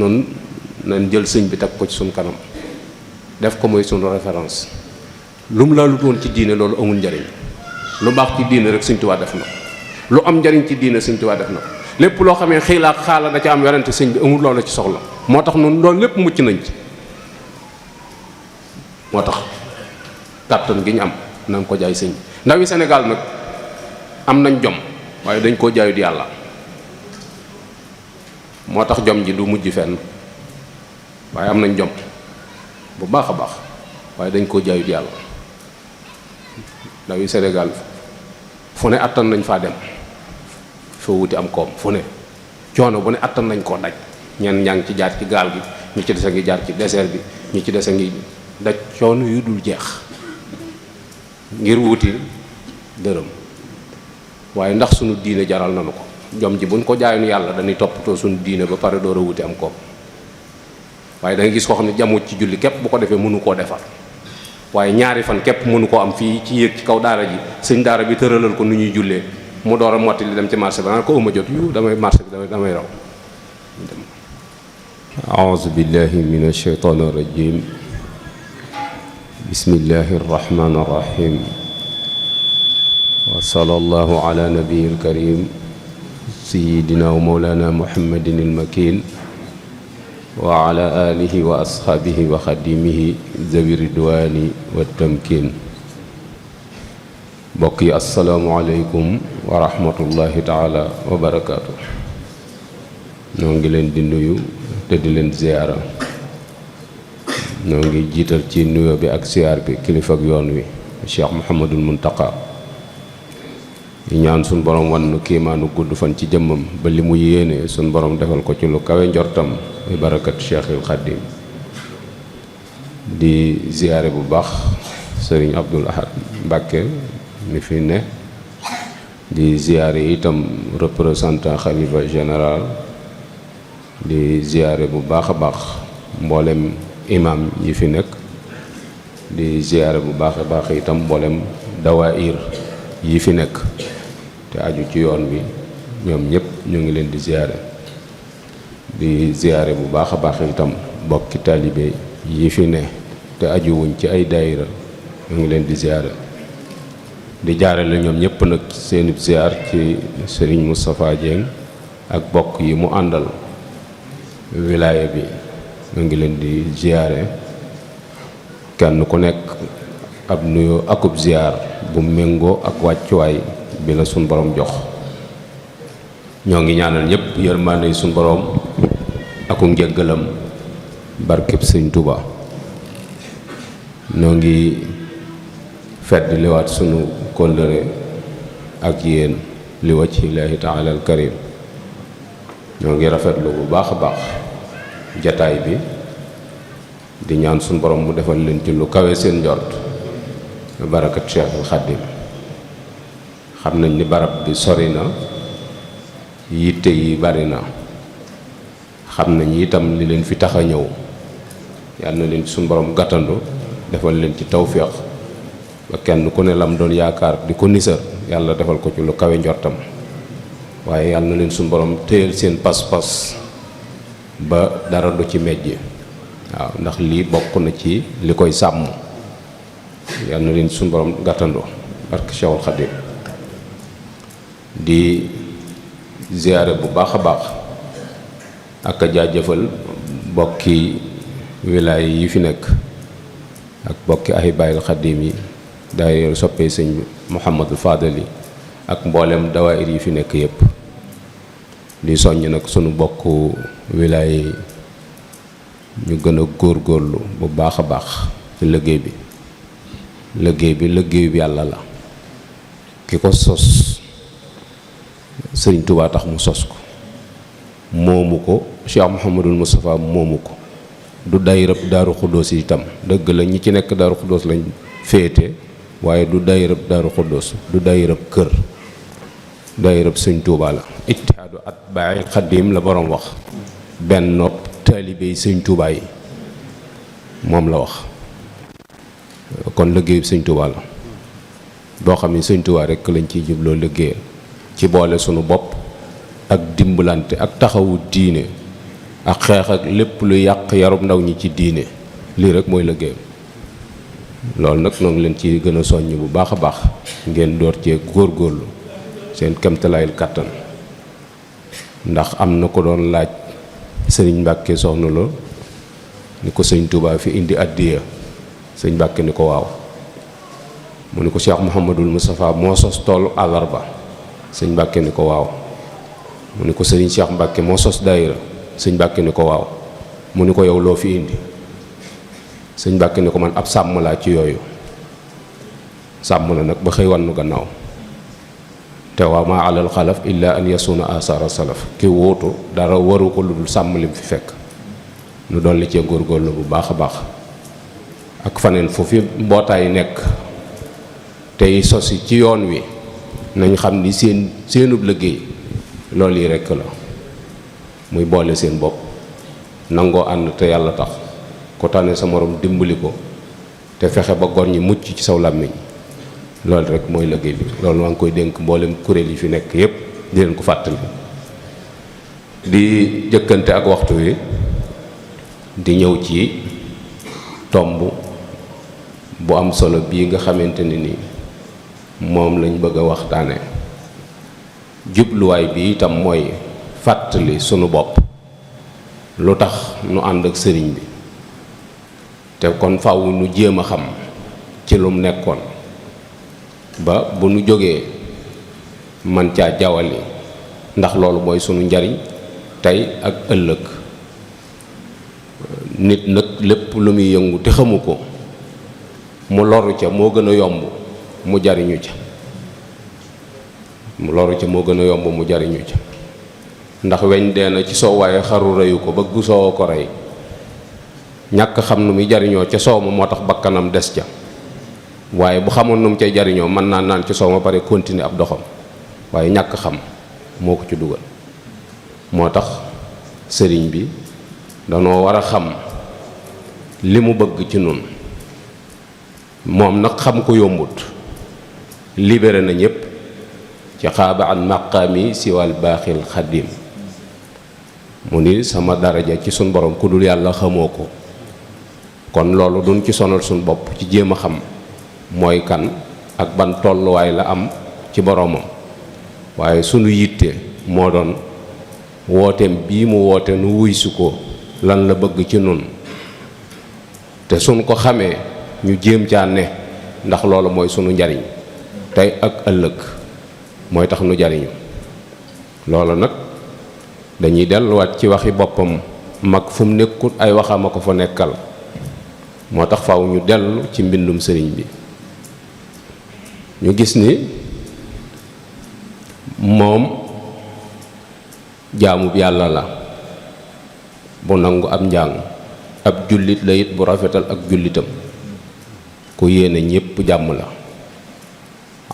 noonu nañ jël sëñ bi teg ko ci suñ kanam def ko mooy suñu référence lu mu laalut woon ci diine loolu amul njariñ lu baax ci diine rek sëñ Tuubaa def na lu am njariñ ci diine sëñ Tuubaa def na lépp loo xamee xiila ak xaala da ca am werante sëñ bi amul loola ci soxla moo tax noonu loolu lépp mucc nañ ci moo tax kàttan gi ñu am nañ ko jaay sëñ ndawi Sénégal nag am nañ jom waaye dañ koo jaayut yàlla moo tax jom ji du mujj fenn waaye am nañ jom bu baax a baax waaye dañ koo jaayut yàlla ndawi Sénégal fu ne attan nañ faa dem foo wuti am koom fu ne coono bu ne attan nañ koo daj ñenn ñaa ngi ci jaar ci gaal gi ñu ci dese ngi jaar ci désert bi ñu ci dese ngi daj coono yu dul jeex ngir wuti dërëm waaye ndax sunu diine jaral nañu ko jom ji buñ ko jaayoon yàlla dañuy toppatoo sunu diine ba pare door a wuti am koom waaye da nga gis koo xam ne jamut ci julli képp bu ko defee mënu koo defar waaye ñaari fan képp mënu koo am fii ci yéeg ci kaw daara ji sëñ daara bi tëralal ko nu ñuy jullee mu door a motti li dem ci marché ba naan ko uma jot yu damay marché bi damay raw dem a'uuzu billahi min ash-shaytaani ar-rajiim bismillahi ar-rahmaani ar-rahiim wa sallallahu ala nabiyil karim sayyidina wa mawlana muhammadin al-makin wa ala alihi wa ashaabihi wa xadimihi zawi ridwaani wa tamkin mbokk yi asalaamualeykum wa rahmatullahi taala wa barakaatu. ñoo ngi leen di nuyu te di leen ziyaara ñoo ngi jiital ci nuyoo bi ak ziyaar bi kilifa ak yoon wi Cheikh Mouhamadul Muntaqa yi ñaan suñ borom wan nu kiimaanu gudd fan ci jëmmam ba li mu yéene suñ borom defal ko ci lu kawe njortam bi barakat Cheikhul Xadim di ziyaare bu baax sëriñ Abdul Ahad Mbàkke mi fi ne di ziyaare itam représentant xalifa général di ziyaare bu baax a baax mboolem imam yi fi nekk di ziyaare bu baax a baax itam mboolem dawaayir yi fi nekk te aju ci yoon wi ñoom ñëpp ñu ngi leen di ziyaare bu baax a baax itam bokki taalibe yi fi ne te aju wuñ ci ay daayira ñu ngi leen di ziyaare di jaarale ñoom ñëpp nag seeni ziyaar ci Serigne Moustapha Dieng ak bokk yi mu àndal wilaaya bi ñu ngi leen di ziyaare kenn ku nekk ab nuyoo akub ziyaar bu méngoo ak wàccuwaay bi la suñ borom jox ñoo ngi ñaanal ñëpp yërmande suñ borom aku njëggalam barkeb sëñ Tuba ñoo ngi fedd liwaat sunu kóllëre ak yéen li wajhillaahi taala al karim ñoo ngi rafetlu bu baax a baax jataay bi di ñaan suñ borom mu defal leen ci lu kawe seen njort barakat Cheikhul Xadim xam nañ ni barab bi sori na yitte yi bari na xam nañ itam li leen fi tax a ñëw yal na leen ci suñu borom gàttandu defal leen ci tawféex ba kenn ku ne lam doon yaakaar di ko nisar yàlla defal ko ci lu kawe njortam waaye yal na leen suñu borom téyel seen pas-pas ba dara du ci mejj waaw ndax lii bokk na ci li koy sàmm yal na leen suñu borom gàttandu barke Cheikhul Khadim di ziyaare bu baax a baax ak a jaajëfal bokki wilaay yi fi nekk ak bokki Ahibaahil Xadim yi daayira soppee sëñ Mouhamadou Fadali ak mboolem dawaayir yi fi nekk yépp di soññ nag sunu bokk wilaay yi ñu gën a góorgóorlu bu baax a baax ci liggéey bi liggéeyu yàlla la ki ko sos sëriñ Tuubaa tax mu sos ko moomu ko Cheikh Mouhamadul Moustapha moomu ko du daayirab Daaru Xuddoos itam dëgg la ñi ci nekk Daaru Xuddoos lañ féete waaye du daayirab Daaru Xuddoos du daayirab kër daayirab sëriñ Tuubaa la ittihaadu atbaa'il xadim la borom wax benn nopp taalibe yi sëriñ Tuubaa yi moom la wax kon liggéeyu sëriñ Tuubaa la boo xam ne sëriñ Tuubaa rekk lañ ciy jubloo liggéeyal ci boole sunu bopp ak dimbalante ak taxawu diine ak xeex ak lépp lu yàq yarub ndaw ñi ci diine lii rek mooy liggéeyam. loolu nag noo ngi leen ci gën a soññ bu baax a baax ngeen door cee góorgóorlu seen kemtalaayul kàttan ndax am na ko doon laaj sëriñ Mbàkke Soxna Lo ni ko sëñ Touba fi indi addiya sëñ Mbàkke ni ko waaw mu ni ko Cheikh Mouhamadul Moustapha moo sos toolu àllarba sëñ Mbàkke ni ko waaw mu ni ko sëriñ Cheikh Mbàkke moo sos daayira sëñ Mbàkke ni ko waaw mu ni ko yow loo fi indi sëñ Mbàkke ni ko man ab sàmm laa ci yooyu sàmm la nag ba xëy wannu gannaaw te waa maa alal xalaf illa an yasuna asara salaf ki wóotu dara waru ko lu dul sàmm lim fi fekk nu dolli cee góorgóorlu bu baax a baax ak faneen foofu mbootaay nekk tey sosi ci yoon wi nañ xam ni seenub liggéey loolu yi rekk la muy boole seen bopp nangoo ànd te yàlla tax ko tànne sa morom dimbali ko te fexe ba gor ñi mucc ci saw làmmiñ loolu rek mooy liggéey bi loolu maa ngi koy dénk mboolem kuréel yi fi nekk yépp di leen ko fàttali di jëkkante ak waxtu wi di ñëw ci tomb bu am solo bii nga xamante ne ni moom lañ bëgg a waxtaane jubluwaay bi itam mooy fàttali sunu bopp lu tax nu ànd ak sëriñ bi te kon faaw nu jéem a xam ci lum nekkoon ba bu nu jógee man caa jawali ndax loolu mooy sunu njariñ tey ak ëllëg nit nag lépp lu muy yëngu te xamu ko mu loru ca moo gën a yomb mu jariñu ca mu loru ca moo gën a yomb mu jariñu ca ndax weñ dee na ci soow waaye xaru reyu ko bëgg soow ko rey ñàkk xam nu muy jariñoo ca soow ma moo tax bakkanam des ca waaye bu xamoon nu mu cay jariñoo mën naa naan ci soow ma pare continuer ab doxam waaye ñàkk xam moo ko ci dugal moo tax sëriñ bi danoo war a xam li mu bëgg ci nun moom nag xam ko yombut libéré na ñépp ci xaaba an maqaami siwal baaxil xaddim mu ni sama daraja ci sun borom ku dul yàlla xamoo ko kon loolu duñ ci sonal suñ bopp ci jéem a xam mooy kan ak ban tolluwaay la am ci boromam waaye sunu yitte moo doon wooteem bii mu woote nu wuy su ko lan la bëgg ci nun te suñ ko xamee ñu jéem caa ne ndax loolu mooy sunu njariñ tey ak ëllëg mooy tax nu jariñu loolu nag dañuy delluwaat ci waxi boppam mag fu mu nekkut ay waxam a ko fa nekkal moo tax faw ñu dellu ci mbindum sëriñ bi ñu gis ni moom jaamub yàlla la bu nangu ab njàng ab jullit la it bu rafetal ak jullitam ku yéene ñépp jàmm la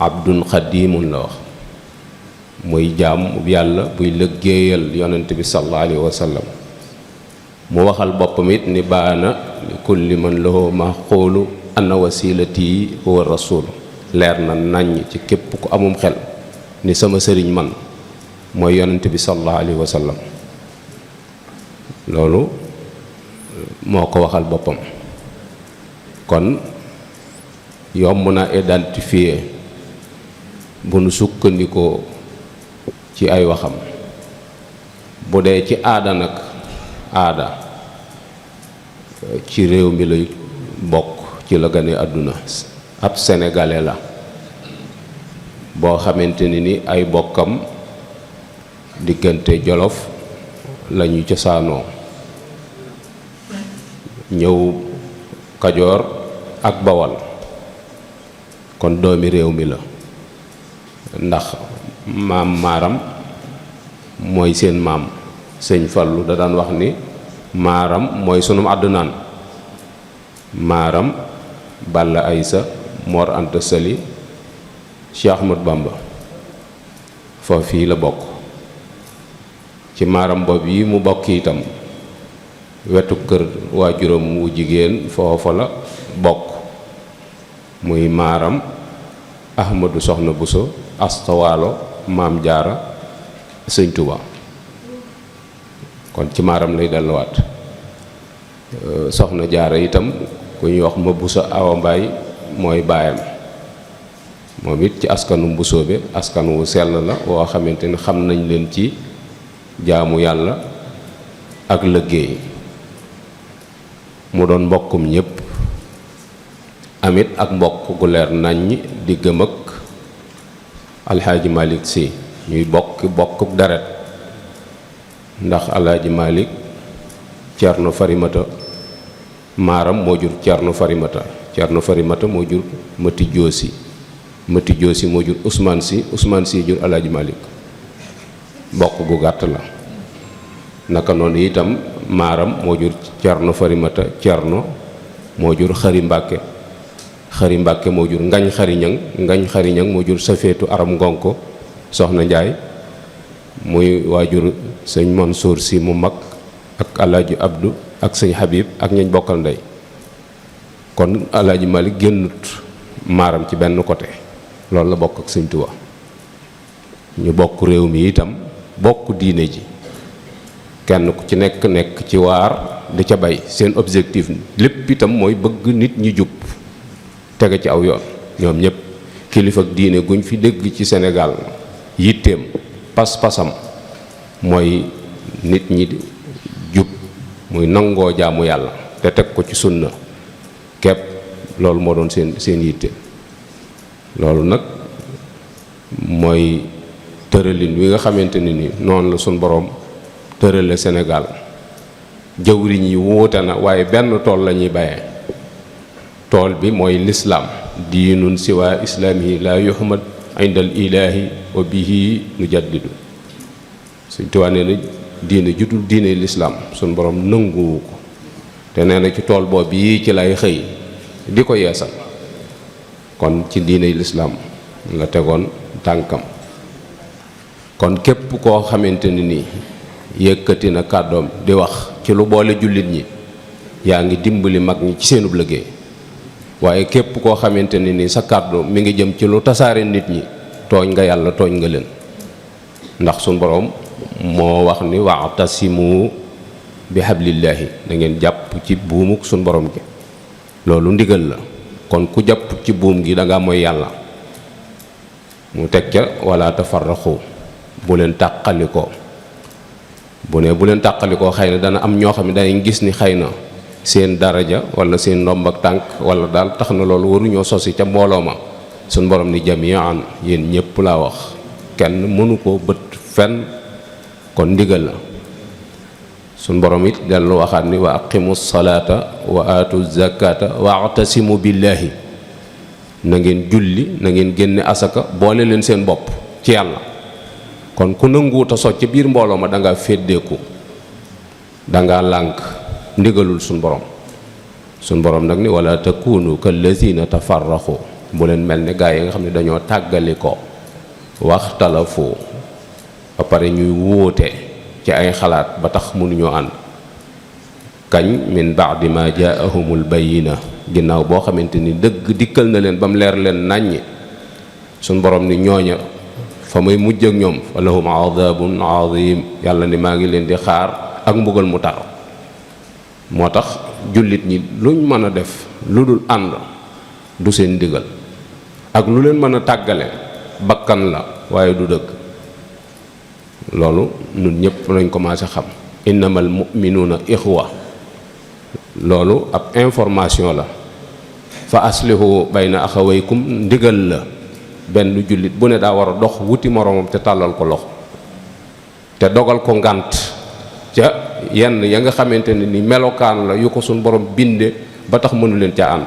abdun xadimun la wax muy jaamub yàlla buy liggéeyal yonent bi sallallahu alayhi wa sallam mu waxal boppam it ni baana li kulli man lahu maxquulu anna wasilati huwa rasul leer na naññ ci képp ku amum xel ni sama sëriñ man mooy yonent bi sallallahu alayhi wa sallam loolu moo ko waxal boppam kon yomb na identifier bu nu sukkandikoo ci ay waxam bu dee ci aada nag aada ci réew mi lay bokk ci la gane àdduna ab sénégalais la boo xamante ni ay bokkam diggante jolof lañu cosaanoo ñëw kajoor ak bawal kon doomi réew mi la ndax maam maaram mooy seen maam sëñ Fallu da daan wax ni maaram mooy sunum àddunaan maaram Balla Aysa Mor Anta Sali Cheikh Ahmad Bamba foofu fii la bokk ci maaram boobu yi mu bokk itam wetu kër waajuram wu jigéen foofa la bokk muy maaram Ahmadu Soxna Buso Astawaalo Maam Jaara Sëñ Tuba kon ci maaram lay delluwaat. soxna jaara itam ku ñuy wax ma busa awa mbaay mooy baayam, moom it ci askanu mbusoobe askan wu sell la woo xamante ni xam nañ leen ci jaamu yàlla ak liggéey. mu doon mbokkum ñépp, amit ak mbokk gu leer naññ diggam ak alxaaji Malick Sy ñuy bokkuk deret, ndax alxaaji Malick Cerno Farimata maaram moo jur Cerno Farimata moo jur Mati Joosi moo jur Ousmane Sy jur alxaaji Malick. bokk gu gàtt la. naka noonu itam maaram moo jur Cerno Farimata moo jur Xari Mbàkke moo jur Ngañ Xariñang moo jur Safeetu Aram Ngonko soxna Njaay muy waajur sëñ Mansour Si mu mag ak alaaji Abdu ak sëñ Habib ak ñañ bokkal ndey. kon alaaji Malik génnut maaram ci benn côté, loolu la bokk ak sëñ Tuubaa. ñu bokk réew mi itam bokk diine ji, kenn ku ci nekk ci waar di ca bay. seen objectif lépp itam mooy bëgg nit ñi jub tege ci aw yoon. ñoom ñëpp kilifa ak diine guñ fi dégg ci Sénégal yitteem pas-pasam mooy nit ñi jub, muy nangoo jaamu yàlla te teg ko ci sunna képp. loolu moo doon seen yitte. loolu nag mooy tëralin wi nga xamante ne ni noonu la suñ boroom tërale Sénégal. jëwriñ yi wuute na waaye benn tool la ñuy bayee. tool bi mooy lislaam. diinun siwa islaamihi laa yuhmad indal ilaahi wa bihi nu jaddidu. Sëñ Tuubaa nee na diine judul diine lislaam suñ boroom nanguwu ko, te nee na ci tool boobu yi ci lay xëy di ko yeesal. kon ci diine lislaam la tegoon tànkam. kon képp koo xamante ni nii yëkkati na kàddoom di wax ci lu boole jullit ñi, yaa ngi dimbali mag ñi ci seenub liggéey. waaye képp koo xamante ni nii sa kàddu mi ngi jëm ci lu tasaare nit ñi, tooñ nga yàlla, tooñ nga leen. ndax suñ boroom moo wax ni wa'tasimu bi hablillaahi, da ngeen jàpp ci buumuk suñ borom gi. loolu ndigal la. kon ku jàpp ci buum gi da nga mooy yàlla. mu teg ca wala tafarraqu, bu leen tàqalikoo. bu leen tàqalikoo xëy na dana am ñoo xam ne danañ gis ni xëy na seen daraja wala seen ndomb ak tànk wala daal tax na loolu waruñoo sosi ca mbooloo ma. suñ borom ni jami'an, yéen ñëpp laa wax, kenn mënu koo bët fenn. kon ndigal la. suñ borom it dellu waxaat ni wa aqimu salaata wa aatu zakata wa atasimu billahi, na ngeen julli, na ngeen génne asaka, boole leen seen bopp ci yàlla. kon ku nanguwuta socc ci biir mbooloo ma danga féddeeku, danga lànk ndigalul suñ borom nag ni wala takunu kallazina tafarraqu, bu leen mel ne gaa yi nga xam ne dañoo tàggali ko waxtalafu, ba pare ñuy wóote ci ay xalaat ba tax mënuñoo ànd. kañ min ba'di ma jaahumul bayyina, ginnaaw boo xamante ni dëgg dikkal na leen ba mu leer leen nàññi. suñ borom ni ñooña fa may mujj ak ñoom fa lahum adabun azim, yàlla ni maa ngi leen di xaar ak mbugal mu tar. moo tax jullit ñi luñ mën a def lu dul ànd du seen ndigal, ak lu leen mën a tàggale bakkan la waaye du dëgg. loolu ñun ñëpp lañ commencé xam. innamal mu'minuuna ixwa, loolu ab information la. fa aslihu bayna axawaykum ndigal la. benn jullit bu ne daa war a dox wuti moroomam te tàllal ko loxo, te dogal ko ngànt ca yenn ya nga xamante ne ni melokaan la yu ko suñ borom binde ba tax mënu leen ca ànd.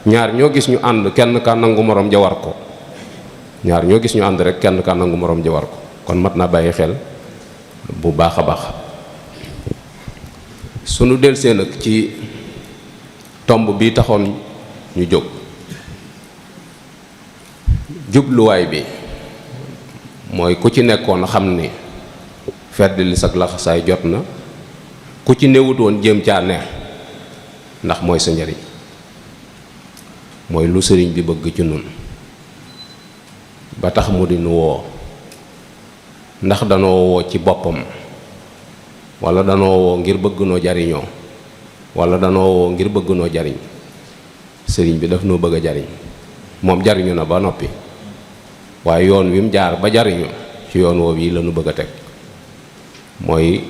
ñaar ñoo gis ñu ànd kenn ka nangu moroom ja war ko. ñaar ñoo gis ñu ànd rek kenn ka nangu moroom ja war ko. kon mat naa bàyyi xel bu baax a baax. sunu delsee nag ci tomb bi taxoon ñu jóg, jubluwaay bi mooy ku ci nekkoon xam ni fedd li sag laxasaay jot na, ku ci newut woon jéem caa ne, ndax mooy sa njariñ, mooy lu sëriñ bi bëgg ci nun ba tax mu di nu woo. ndax danoo woo ci boppam wala danoo woo ngir bëgg noo jariñoo wala danoo woo ngir bëgg noo jariñ. sëriñ bi daf noo bëgg a jariñ, moom jariñu na ba noppi, waaye yoon wi mu jaar ba jariñu ci yoon woowu yi la nu bëgg a teg, mooy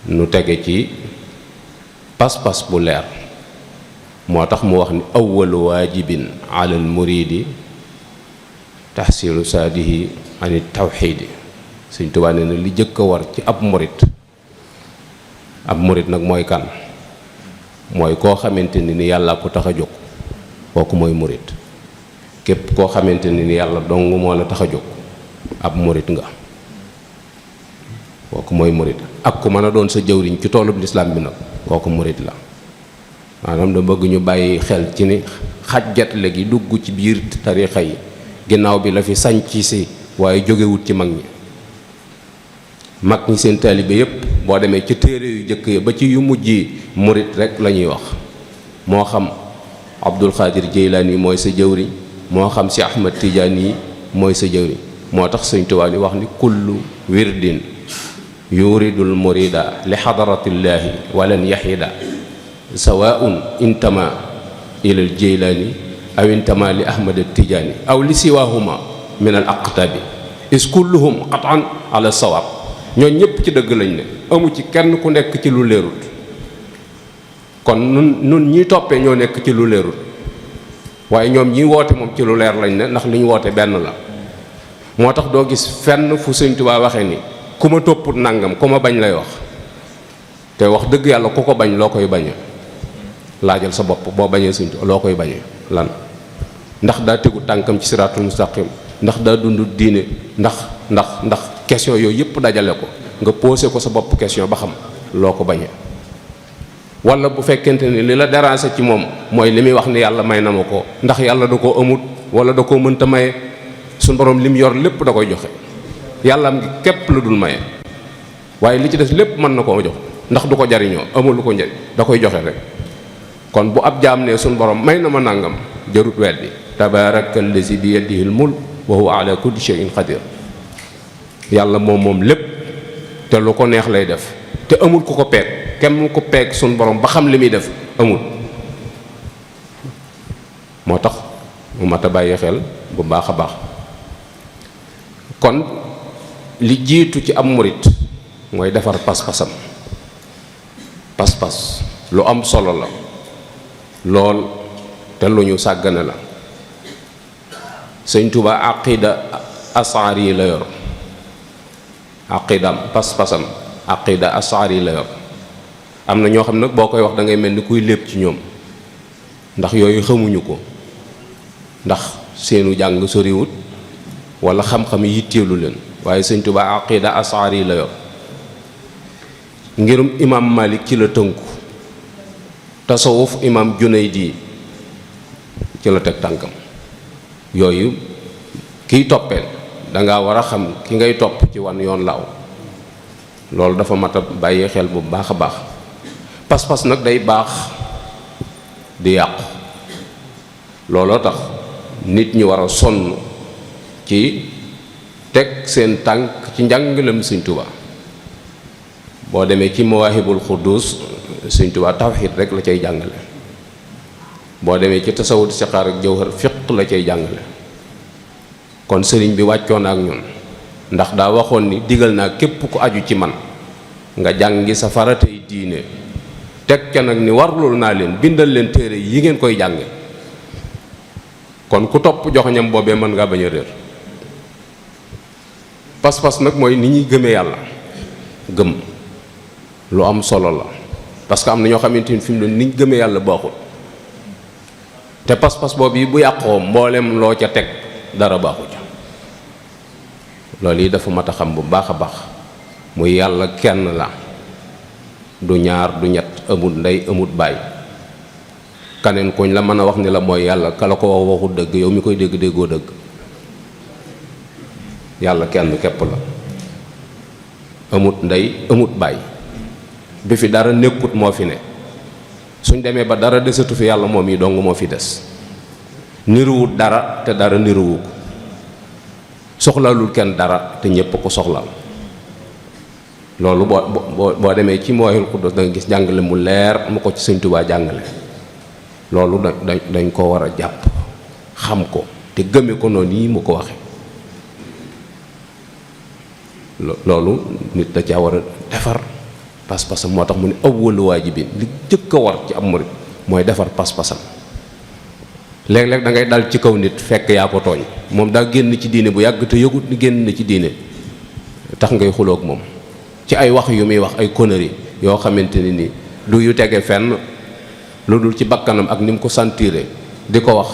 nu tege ci pas-pas bu leer. moo tax mu wax ni awwalu waajibin ala al muridi tahsilu saadihi ani tawxiidi. Sëñ Tuubaa nee na li jëkk a war ci ab murit nag mooy kan? mooy koo xamante ni yàlla ko tax a jóg, kooku mooy murit. képp koo xamante ni yàlla dong moo la tax a jóg ab murit nga, kooku mooy murit. ak ku mën a doon sa jëwriñ ci toolub lislaam bi nag, kooku murit la. maanaam da bëgg ñu bàyyi xel ci ni xajjat léegi dugg ci biir tarixa yi ginnaaw bi la fi sañc si, waaye jógewut ci mag ñi seen taalibe yépp boo demee ci téere yu jëkk yi ba ci yu mujj yi murit rek la ñuy wax. moo xam Abdul Xaadir Jeylaani mooy sa jëwriñ, moo xam si Ahmad Tijaani yi mooy sa jëwriñ. moo tax Sëñ Tuubaa ni wax ni kullu wirdin yuridul murida li xadaratillaahi walan yaxida sawaun intama ilal Jeylaani aw intama li Ahmad Tijaani aw li siwaahuma min al aqtabi is kulluhum qatan ala sawaab. ñooñ ñëpp ci dëgg lañ ne, amu ci kenn ku nekk ci lu leerut. kon nun ñi toppee ñoo nekk ci lu leerut, waaye ñoom ñi woote moom ci lu leer lañ ne, ndax li ñu woote benn la. moo tax doo gis fenn fu Sëñ Tuubaa waxee ni ku ma topput nangam ku ma bañ lay wax. te wax dëgg yàlla ku ko bañ loo koy bañee, laajal sa bopp boo bañee Sëñ Tuubaa loo koy bañee lan? ndax daa tegu tànkam ci siraatul mustaqim, ndax daa dund diine, ndax question yooyu yëpp dajale ko nga posé ko sa bopp question ba xam loo ko bañee. wala bu fekkente ni li la déranger ci moom mooy li muy wax ni yàlla may na ma ko, ndax yàlla da koo amut wala da koo mënta maye. suñ borom lim yor lépp da koy joxe, yàlla am ngi képp la dul maye, waaye li ci des lépp mën na koo jox, ndax du ko jariñoo, amul lu ko njëriñ, da koy joxe rek. kon bu ab jaam ne suñ borom may na ma nangam, jarut weddi. tabaarakallazi bi yadihil mulk wa huwa ala kulli shay'in qadir. yàlla moom lépp te lu ko neex lay def, te amul ku ko peeg, kenn ku peeg suñ borom ba xam li muy def amul. moo tax mu mat a bàyyi xel bu baax a baax. kon li jiitu ci am murit mooy defar pas-pasam. pas-pas lu am solo la lool te lu ñu sàggane la. Sëñ Tuubaa aqida asaari yi la yor, aqidam pas-pasam aqida asaari yi la yor. am na ñoo xam nag boo koy wax da ngay mel ni kuy lépp ci ñoom, ndax yooyu xamuñu ko, ndax seenu jàng soriwut wala xam-xam yitteelu leen. waaye Sëñ Tuubaa aqida asaari yi la yor. ngirum imam Malik ci la tënku, tasawuf imam Junaydi ci la teg tànkam. yooyu kiy toppeel danga war a xam ki ngay topp ci wan yoon laaw. loolu dafa mat a bàyyi xel bu baax a baax. pas-pas nag day baax di yàqu. looloo tax nit ñi war a sonn ci teg seen tànk ci njàngalem Sëñ Tuubaa. boo demee ci Mawaahibul Quddus Sëñ Tuubaa tawxiid rek la cay jàngale. boo demee ci tasawud sixaar ak jawhar fiq la cay jàngale. kon sëriñ bi wàccoon ak ñun, ndax daa waxoon ni digal naa képp ku aju ci man nga jàngi sa faratay diine, teg ca nag ni warlul naa leen bindal leen téere yi ngeen koy jànge. kon ku topp joxoñam boobee mën ngaa bañ a réer. pas-pas nag mooy ni ñuy gëmee yàlla. gëm lu am solo la, parce que am na ñoo xamante ni fi mu doon ni ñu gëmee yàlla baaxul. te pas-pas boobu yi bu yàqoo mboolem loo ca teg dara baaxu ca. loolu yi dafa mat a xam bu baax a baax. muy yàlla kenn la, du ñaar du ñett, amut ndey amut baay. kaneen kuñ la mën a wax ni la mooy yàlla, kala ko wax waxut dëgg, yow mi koy dégg déggoo dëgg. yàlla kenn képp la, amut ndey amut baay. bi fi dara nekkut moo fi ne. suñ demee ba dara desatu fi yàlla moom yi dong moo fi des. niruwut dara te dara niruwu ko. soxlaalul kenn dara te ñépp ko soxlaal. loolu boo demee ci Mawahibul Quddus da nga gis jàngale mu leer mu ko ci Sëñ Tuubaa jàngale. loolu dañ ko war a jàpp xam ko te gëme ko noonu yi mu ko waxe loolu nit da caa war a defar pas-pasam. moo tax mu ne awwalu waajibin li jëkk a war ci am murit mooy defar pas-pasam. léeg-léeg da ngay dal ci kaw nit fekk yaa ko tooñ, moom daa génn ci diine bu yàgg te yëgut ni génn na ci diine, tax ngay xuloog moom ci ay wax yu muy wax ay conneries yoo xamante ne ni du yu tege fenn lu dul ci bakkanam ak ni mu ko sentiré di ko wax.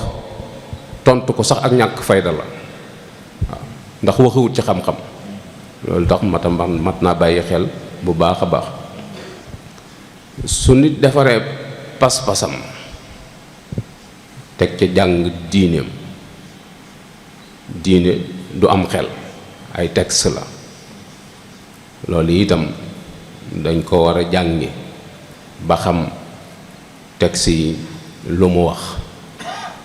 tontu ko sax ak ñàkk fayda la waaw, ndax waxewut ci xam-xam. loolu tax mat naa bàyyi xel bu baax a baax. su nit defaree pas-pasam teg ca jàng diineem, diine du am xel, ay texte la. loolu itam dañ ko war a jàngi ba xam texte yi lu mu wax.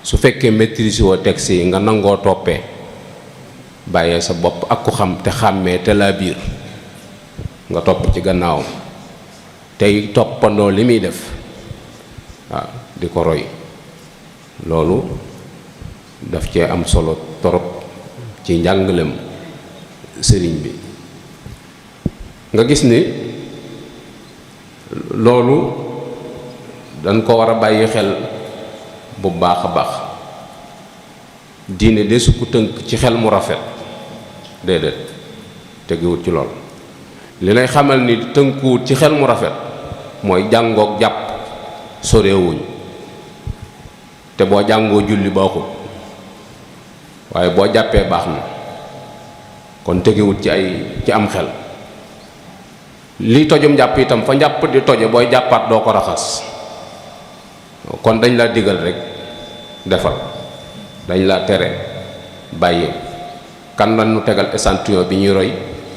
su fekkee maîtrise woo texte yi nga nangoo toppee, bàyyee sa bopp ak ku xam te xàmmee te laa biir nga topp ci gannaaw tey toppandoo li muy def waaw di ko roy. loolu daf cee am solo torop ci njàngalem sëriñ bi. nga gis ni loolu dañ ko war a bàyyi xel bu baax a baax. diine de su ko tënk ci xel mu rafet, déedéet tegiwut ci lool. li lay xamal ni tënkuwut ci xel mu rafet mooy jàngook jàpp sorewuñ, te boo jàngoo julli baaxut, waaye boo jàppee baax na. kon tegiwut ci am xel. lii tojum jàpp itam fa njàpp di toje booy jàppaat doo ko raxas. kon dañ laa digal rek defal, dañ laa tere bàyyi. kan lan nu tegal échantillon bi ñuy roy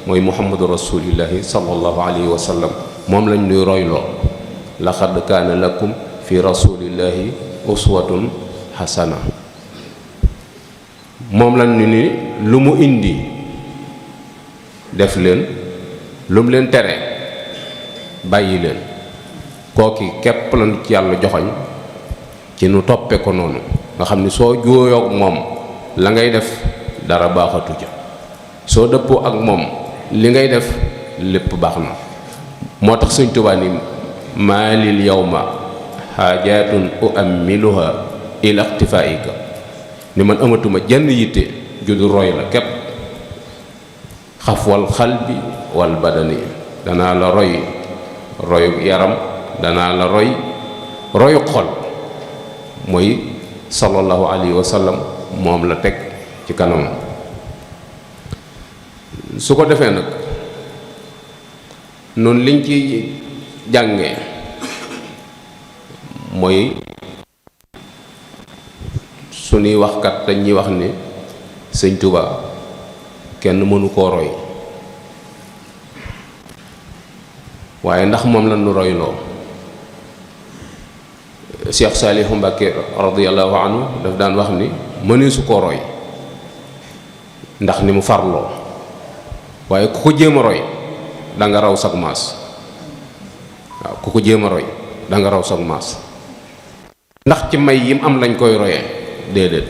mooy muhammadu rasulillahi sallallahu alayhi wa sallam. moom lañ nuy royloo. laqad kaana lakum fi rasulillahi uswatun hasana. moom lañ ni lu mu indi def leen, lu mu leen tere bàyyi leen. kooki képp lañu ci yàlla joxoñ ci nu toppe ko noonu, nga xam ni soo jooyoog moom la ngay def dara baaxatu ca, soo dëppoo ak moom li ngay def lépp baax na. moo tax Sëñ Tuubaa ni maalil yawma xaajaatun uammiluha ila ixtifaika, ni man amatuma jenn yitte judu roy la képp. xafwal xalbi wal badani, danaa la roy royu yaram, danaa la roy royu xol. mooy sallallahu alayhi wa sallam moom la teg ci kanam. su ko defee nag noonu liñ ci jàngee mooy suñuy waxkat dañuy wax ni Sëñ Tuubaa kenn mënu koo roy, waaye ndax moom la nu royloo. Cheikh Saalihu Mbàkke radiyallahu anhu daf daan wax ni mënee su koo roy ndax ni mu farloo, waaye ku ko jéem a roy da nga raw sag maas. waaw ku ko jéem a roy da nga raw sag maas. ndax ci may yim am lañ koy royee, déedéet.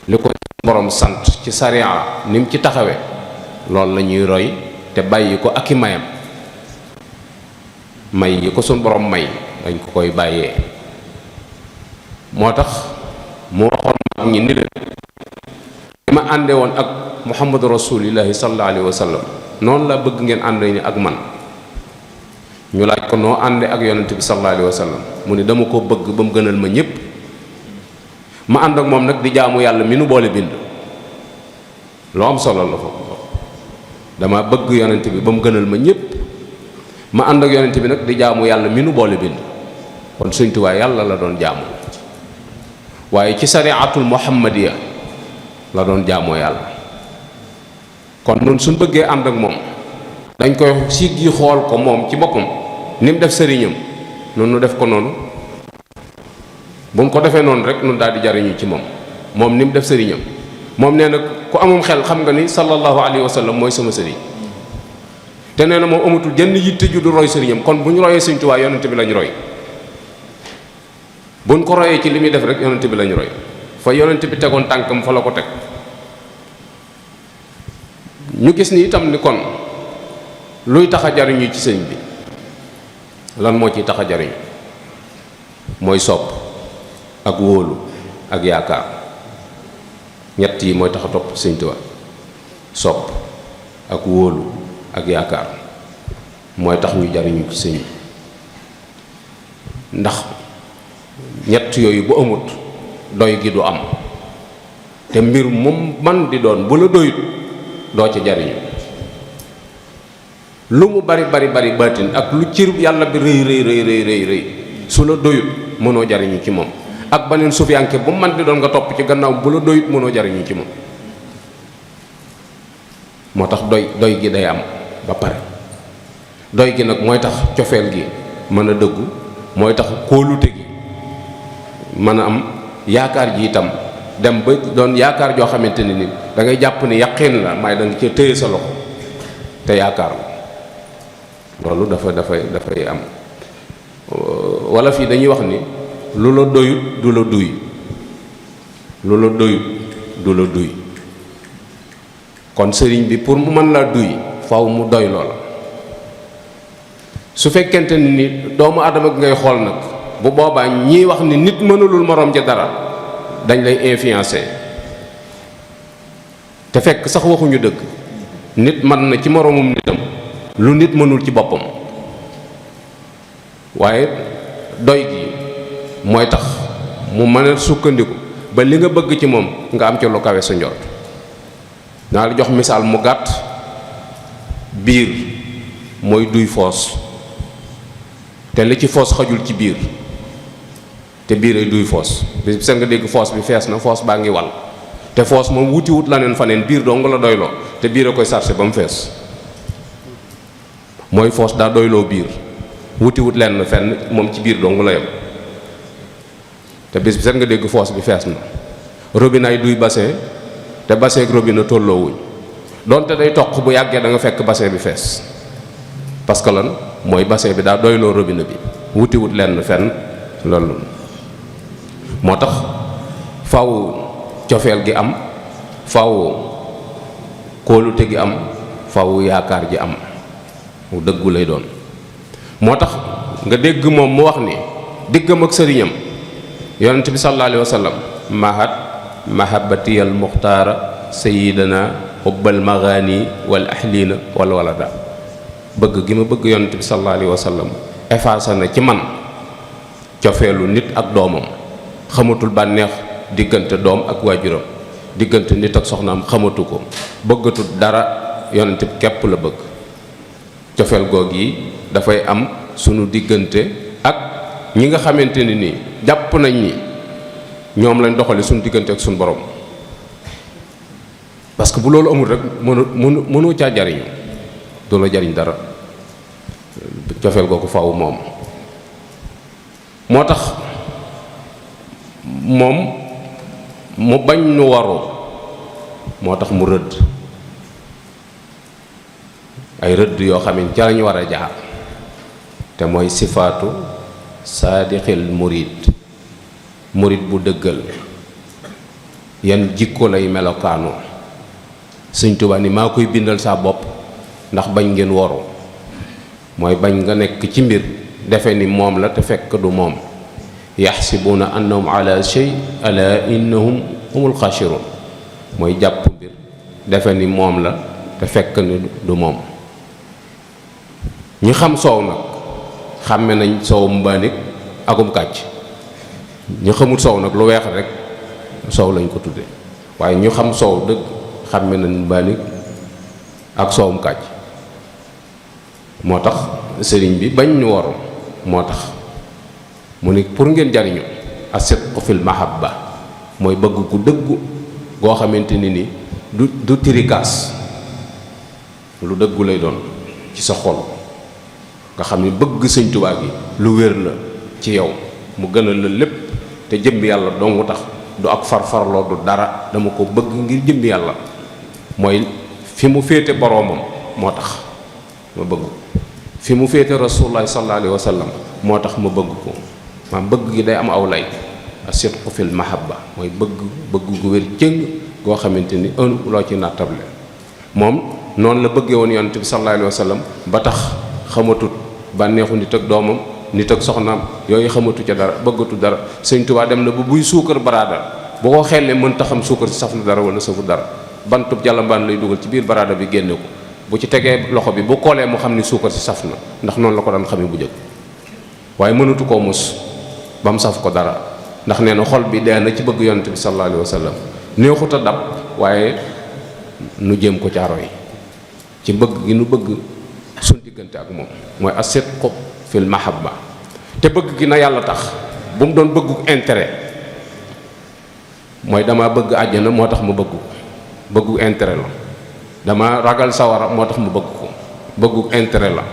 li ko borom sant ci sariya ni mu ci taxawee loolu la ñuy roy te bàyyi ko ak i mayam. may yi ko suñ borom may dañ ko koy bàyyee. moo tax mu waxoon mag ñi ni leen li ma ànde woon ak muhammadu rasulillahi sallallahu alayhi wa sallam noonu la bëgg ngeen ànd ni ak man. ñu laaj ko noo ànde ak yonent bi sallallahu alayhi wa sallam mu ni dama ko bëgg ba mu gënal ma ñépp. ma ànd ak moom nag di jaamu yàlla mi nu boole bind. loo am solo la fa. dama bëgg yonent bi ba mu gënal ma ñépp. ma ànd ak yonent bi nag di jaamu yàlla mi nu boole bind. kon Sëñ Tuubaa yàlla la doon jaamu, waaye ci sariatul muhammadiya la doon jaamoo yàlla. kon noonu suñ bëggee ànd ak moom dañ koy siig yi xool ko moom ci boppam ni mu def sëriñam noonu nu def ko noonu. bu mu ko defee noonu rek nun daal di jariñu ci moom. moom ni mu def sëriñam, moom nee na ku amum xel xam nga ni sallallahu alayhi wa sallam mooy sama sëriñ. te nee na moom amatul jenn yitte ju du roy sëriñam. kon bu ñu royee Sëriñ Tuubaa yonent bi lañ roy, buñ ko royee ci li muy def rek yonent bi lañ roy. fa yonent bi tegoon tànkam fa la ko teg. ñu gis ni itam ni kon luy tax a jariñu ci sëñ bi lan moo ciy tax a jariñu mooy sopp ak wóolu ak yaakaar. ñett yi mooy tax a topp Sëñ Tuubaa. sopp ak wóolu ak yaakaar mooy tax ñu jariñu ci sëñ bi. ndax ñett yooyu bu amut doy gi du am, te mbir moom man di doon bu la doyut doo ci jariñu. lu mu bari bari bari baatin ak lu cër yàlla bi rëy rëy rëy rëy rëy su la doyut mënoo jariñu ci moom. ak baneen sufiyanke bu man di doon nga topp ci gannaaw bu la doyut mënoo jariñu ci moom. moo tax doy gi day am ba pare. doy gi nag mooy tax cofeel gi mën a dëggu, mooy tax kóolute gi mën a am, yaakaar ji itam dem ba doon yaakaar joo xamante ne ni da ngay jàpp ni yaqin la, may da nga ci téye sa loxo te yaakaar la. loolu dafay am. wala fii dañuy wax ni lu la doyut du la duy, lu la doyut du la duy. kon sëriñ bi pour mu mën laa duy faw mu doy loola. su fekkente ni doomu aadama gi ngay xool nag, bu boobaa ñiy wax ni nit mënulul moroom ja dara dañ lay influencer, te fekk sax waxuñu dëgg. nit mën na ci moroomum nitam lu nit mënul ci boppam, waaye doy gi mooy tax mu mën a sukkandiku ba li nga bëgg ci moom nga am ci lu kawe sa njort. naa la jox misaal mu gàtt. biir mooy duy foos, te li ci foos xajul ci biir, te biir ay duy foos. bis bi seen nga dégg foos bi fees na, foos baa ngi wal, te foos moom wuti wut la neen faneen, biir dong la doyloo, te biir a koy sarse ba mu fees. mooy foos daa doyloo biir, wuti wut lenn fenn, moom ci biir dong la yem. te bis bi seen nga dégg foos bi fees na. robinet ay duy bassin, te bassin ak robinet tolloo wuñ, donte day toq bu yàggee da nga fekk bassin bi fees. parce que lan mooy bassin bi daa doyloo robinet bi, wuti wut lenn fenn. loolu moo tax faw cofeel gi am, faw kóolute gi am, faw yaakaar ji am, mu dëggu lay doon. moo tax nga dégg moom mu wax ni diggam ak sëriñam yonent bi sallallahu alayhi wa sallam, mahat mahabbatiyal muxtaara sayidana xubbal magaani wal ahliina wal walada. bëgg gi ma bëgg yonent bi sallallahu alayhi wa sallam effacé na ci man cofeelu nit ak doomam. xamatul bànneex diggante doom ak waajuram, diggante nit ak soxnaam xamatu ko, bëggatul dara, yonent bi képp la bëgg. cofeel goog yi dafay am sunu diggante ak ñi nga xamante ni nii jàpp nañ ni ñoom lañ doxale sunu diggante ak sunu borom. parce que bu loolu amul rek mënoo caa jariñu, du la jariñ dara. cofeel googu faw moom moo tax moom mu bañ nu waru, moo tax mu rëdd ay rëdd yoo xam ne ca lañu war a jaar, te mooy sifaatu saadixil murid. murid bu dëggal yan jikko lay melokaanoo. Sëñ Tuubaa ni maa koy bindal saa bopp ndax bañ ngeen waru, mooy bañ nga nekk ci mbir defe ni moom la te fekk du moom. yaxsibuuna annahum ala shay ala innahum humul xaasirun. mooy jàpp mbir defe ni moom la te fekk ni du moom. ñi xam soow nag xàmme nañ soowum mbaanik akum kàcc. ñu xamul soow nag lu weex rek soow lañ ko tudde, waaye ñu xam soow dëgg xàmme nañ mbaanik ak soowum kàcc. moo tax sëriñ bi bañ ñu waru, moo tax mu ni pour ngeen jariñu as-sidqu fil mahabba, mooy bëgg gu dëggu goo xamante ni du tirikaas, lu dëggu lay doon ci sa xol, nga xam ni bëgg Sëñ Tuubaa gi lu wér la ci yow, mu gënal la lépp, te jëmbi yàlla dongu tax, du ak farfarloo, du dara, dama ko bëgg ngir jëmbi yàlla, mooy fi mu féete boroomam moo tax. ma bëgg ko fi mu féete rasulullah sallallahu alayhi wa sallam moo tax ma bëgg ko maam bëgg gi day am aw lay as-sidqu fil mahabba mooy bëgg gu wér cëng goo xamante ni loo ci nattable moom noonu la bëggee woon yonent bi sallallahu alayhi wa sallam ba tax xamatut bànneexu nit ak doomam nit ak soxnaam yooyu xamatu ca dara bëggatu dara Sëñ Tuubaa dem na ba buy suukar baraada bu ko xellee mënta xam suukar si saf na dara wala safu dara bantub jàllambaan lay dugal ci biir baraada bi génne ko bu ci tegee loxo bi bu koolee mu xam ni suukar si saf na ndax noonu la ko daan xamee bu jëkk waaye mënatu koo mus ba mu saf ko dara ndax nee na xol bi dee na ci bëgg yonent bi sallallahu alayhi wa sallam neexut a dab waaye nu jéem ko caaro yi ci bëgg gi nu bëgg suñ diggante ak moom mooy as-sidqu fil mahabba te bëgg gi na yàlla tax bu mu doon bëggu intérêt mooy dama bëgg àjjana moo tax ma bëgg ko bëggu intérêt la dama ragal sawara moo tax ma bëgg ko bëggu intérêt la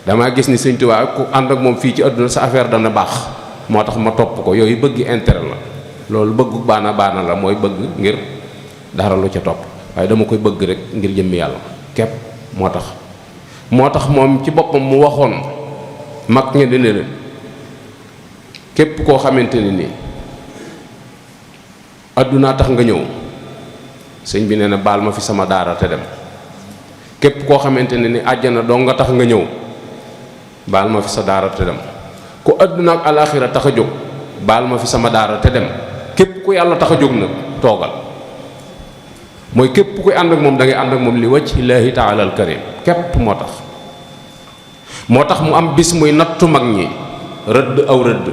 damaa gis ni Sëñ Tuubaa ku ànd ak moom fii ci àdduna sa affaire dana baax moo tax ma topp ko yooyu bëgg intérêt la loolu bëggu baana la mooy bëgg ngir dara lu ca topp waaye dama koy bëgg rek ngir jëmmi yàlla képp moo tax moom ci boppam mu waxoon mag ña dina leen képp koo xamante ni nii àddunaa tax nga ñëw sëñ bi nee na baal ma fi sama daara te dem képp koo xamante ne ni àjjana doo nga tax nga ñëw baal ma fi sa daara te dem ku àdduna ak alaaxira tax a jóg baal ma fi sama daara te dem képp ku yàlla tax a jóg nag toogal mooy képp kuy ànd ak moom da ngay ànd ak moom li wajhillaahi taala al karim képp moo tax mu am bis muy nattu mag ñi rëdd aw rëdd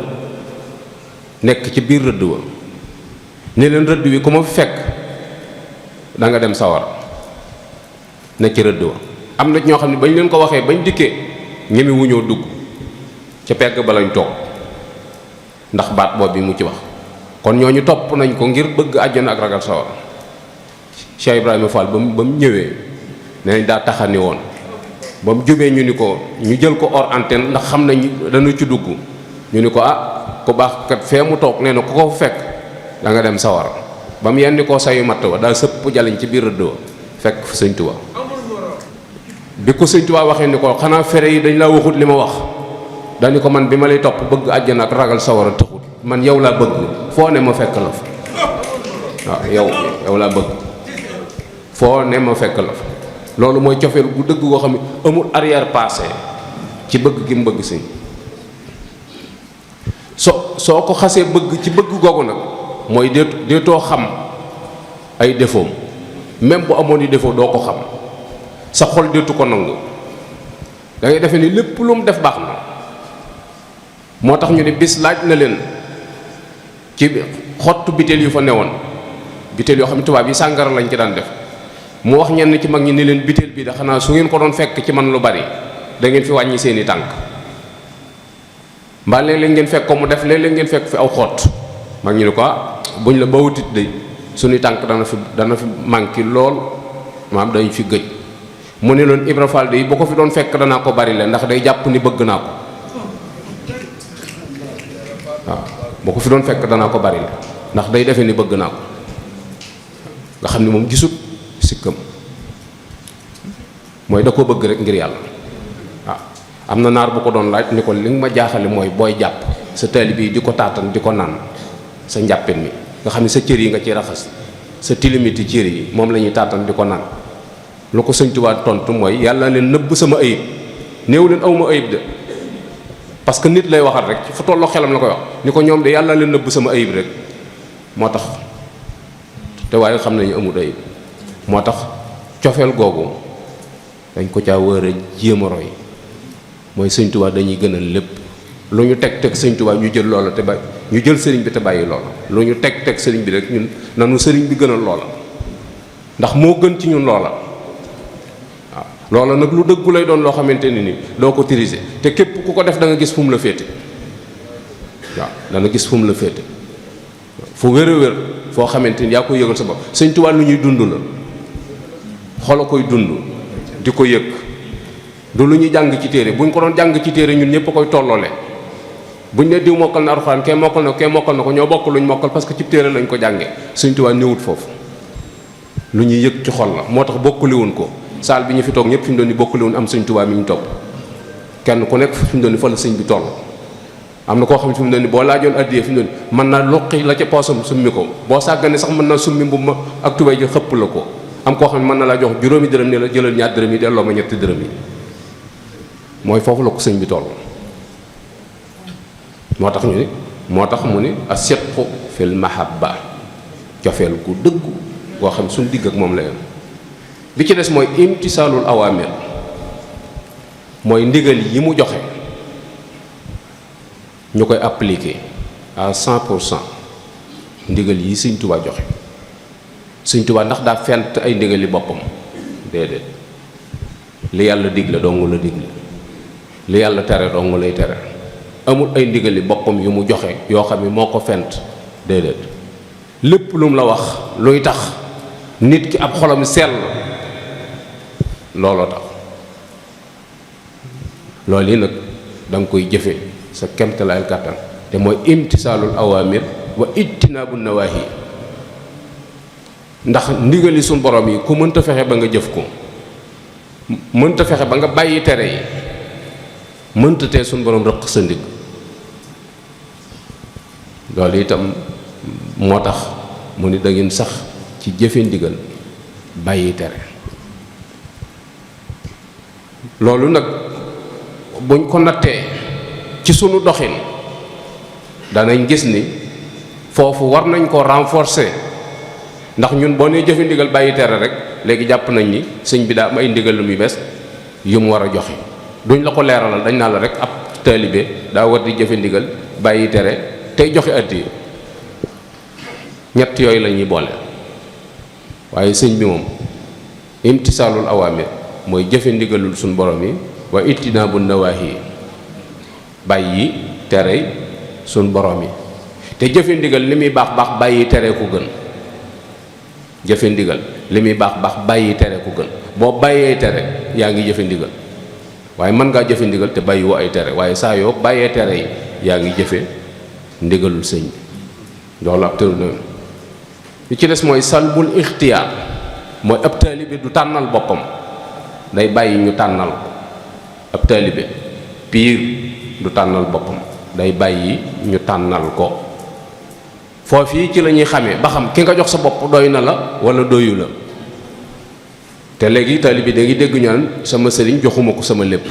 nekk ci biir rëdd wa ne leen rëdd wi ku ma fi fekk da nga dem sawar nekk ci rëdd wa am na ñoo xam ne bañ leen ko waxee bañ dikkee ñeme wu ñoo dugg ca pegg ba lañ toog ndax baat boobu bi mu ci wax kon ñooñu topp nañ ko ngir bëgg àjjana ak ragal sawar Cheikh Ibrahima Fall ba mu ñëwee nee nañ daa taxani woon ba mu jubee ñu ni ko ñu jël ko hors antenne ndax xam nañ dana ci dugg ñu ni ko ku baax kat fee mu toog nee na ku ko fekk da nga dem sawar ba mu yenni koo sayu matt wa daa sëpp jaliñ ci biir rëdd wa fekk fa Sëñ Tuubaa bi ko Sëñ Tuubaa waxee ni ko xanaa fere yi dañ laa waxut li ma wax dañu ko man bi ma lay topp bëgg àjjana ak ragal sawara taxut man yow laa bëgg foo ne ma fekk la fa waaw yow laa bëgg foo ne ma fekk la fa loolu mooy cofeel gu dëgg goo xam ne amul arrière passé ci bëgg gi mu bëgg sëñ soo ko xasee bëgg ci bëgg googu nag mooy deetoo xam ay défaut même bu amoon i défaut doo ko xam sa xol deetu ko nangu da ngay defe ni lépp lu mu def baax na moo tax ñu ne bis laaj na leen ci xottu biteel yu fa newoon biteel yoo xam ne tubaab yi sàngara lañ ci daan def mu wax ñenn ci mag ñi ni leen biteel bii da xanaa su ngeen ko doon fekk ci man lu bari da ngeen fi wàññi seeni tànk mbaa léeg-léeg ngeen fekk ko mu def léeg-léeg ngeen fekk fi aw xott mag ñu ne ko buñ la bawutit de suñuy tànk dana fi manqué lool maam dañ fi gëj mu ne leen Ibra Fall de bu ko fi doon fekk danaa ko bari le ndax day jàpp ni bëgg naa ko waaw boo ko fi doon fekk danaa ko bari le ndax day defe ni bëgg naa ko nga xam ne moom gisut sikkam mooy da ko bëgg rek ngir yàlla waaw am na naar bu ko doon laaj ni ko li nga ma jaaxale mooy booy jàpp sa taalibe bi di ko taatan di ko naan sa njàppin mi nga xam ne sa cër yi nga ci raxas sa tilimiti cër yi moom la ñuy taatan di ko naan lu ko Sëñ Tuubaa tontu mooy yàlla leen nëbb sama ayib néew leen awma ayib de parce que nit lay waxal rek fu tolloo xelam la koy wax ni ko ñoom de yàlla leen nëbb sama ayib rek moo tax te waaye xam nañu amul ayib moo tax cofeel googu dañ ko caa war a jéem a roy mooy Sëñ Tuubaa dañuy gënal lépp lu ñu teg Sëñ Tuubaa ñu jël loola te bàyyi ñu jël sëriñ bi te bàyyi loola lu ñu teg sëriñ bi rek ñun nanu sëriñ bi gënal loola ndax moo gën ci ñun loola waaw loola nag lu dëggu lay doon loo xamante ni doo ko tirise te képp ku ko def da nga gis fu mu la féete waaw dana gis fu mu la féete fu wér a wér foo xamante ni yaa koy yëgal sa bopp Sëñ Tuubaa lu ñuy dund la xol a koy dund di ko yëg du lu ñuy jàng ci téere buñ ko doon jàng ci téere ñun ñëpp a koy tolloole buñ ne diw mokkal na Alxuraan kee mokkal na ko ñoo bokk luñ mokkal parce que ci téere lañ ko jàngee Sëñ Tuubaa néewut foofu lu ñuy yëg ci xol la moo tax bokkaliwuñ ko saal bi ñu fi toog ñëpp fi mu doon ni bokkule woon am sëñ Tuubaa mi ñu topp kenn ku nekk fi mu doon ni fa la sëñ bi toll. am na koo xam ne fi mu doon ni boo laajoon addiyee fi mu doon ni mën naa loqi la ca poosam summi ko boo sàggane sax mën naa summi mbubb ma ak tubéy ji xëpp la ko. am koo xam ne mën na laa jox juróomi dërëm ne la jëlal ñaar dërëm yi delloo ma ñetti dërëm yi mooy foofu la ko sëñ bi toll. moo tax ñu ni moo tax mu ni as-sidqu fil mahabba cofeel gu dëggu goo xam suñ digg ak moom la yem. bi ci des mooy imtisaalul awaamir mooy ndigal yi mu joxe ñu koy appliquer à 100% ndigal yi sëñ Tuubaa joxe. sëñ Tuubaa ndax daa fent ay ndigali boppam déedéet li yàlla digle dong la digle li yàlla tere dong lay tere amul ay ndigali boppam yu mu joxe yoo xam ne moo ko fent déedéet lépp lu mu la wax luy tax nit ki ab xolam sell looloo tax loolu yi nag da nga koy jëfe sa kemtalaayal kàttan te mooy imtisaalul awaamir wa ijtinaabu nawaahi ndax ndigali suñ borom yi ku mënta fexe ba nga jëf ko mënta fexe ba nga bàyyi tere yi mënta tee suñ borom rëq sa ndigg loolu itam moo tax mu ni da ngeen sax ci jëfe ndigal bàyyi tere loolu nag buñ ko nattee ci sunu doxin danañ gis ni foofu war nañ ko renforcer ndax ñun boo nee jëfe ndigal bàyyi tere rek léegi jàpp nañ ni sëñ bi daa am ay ndigal lu muy bees yu mu war a joxe duñ la ko leeralal dañ naa la rek ab taalibe daa war di jëfe ndigal bàyyi tere tey joxe addiya ñett yooyu la ñuy boole waaye sëñ bi moom imtisaalul awaamir mooy jëfe ndigalul suñ borom yi wa ijtinaabu nawaahi bàyyi tere suñ borom yi te jëfe ndigal li muy baax baax bàyyi tere ku gën jëfe ndigal li muy baax baax bàyyi tere ku gën boo bàyyee tere yaa ngi jëfe ndigal waaye mën ngaa jëfe ndigal te bàyyi woo ay tere waaye saa yoo bàyyee tere yi yaa ngi jëfe ndigalul sëñ bi loolu ab tëru na li ci des mooy salbul ixtiyaar mooy ab taalibe du tànnal boppam day bàyyi ñu tànnal ko ab taalibe piir du tànnal boppam day bàyyi ñu tànnal ko foofu ci la ñuy xamee ba xam ki nga jox sa bopp doy na la wala doyu la te léegi taalibe da ngi dégg ñu naan sama sëriñ joxuma ko sama lépp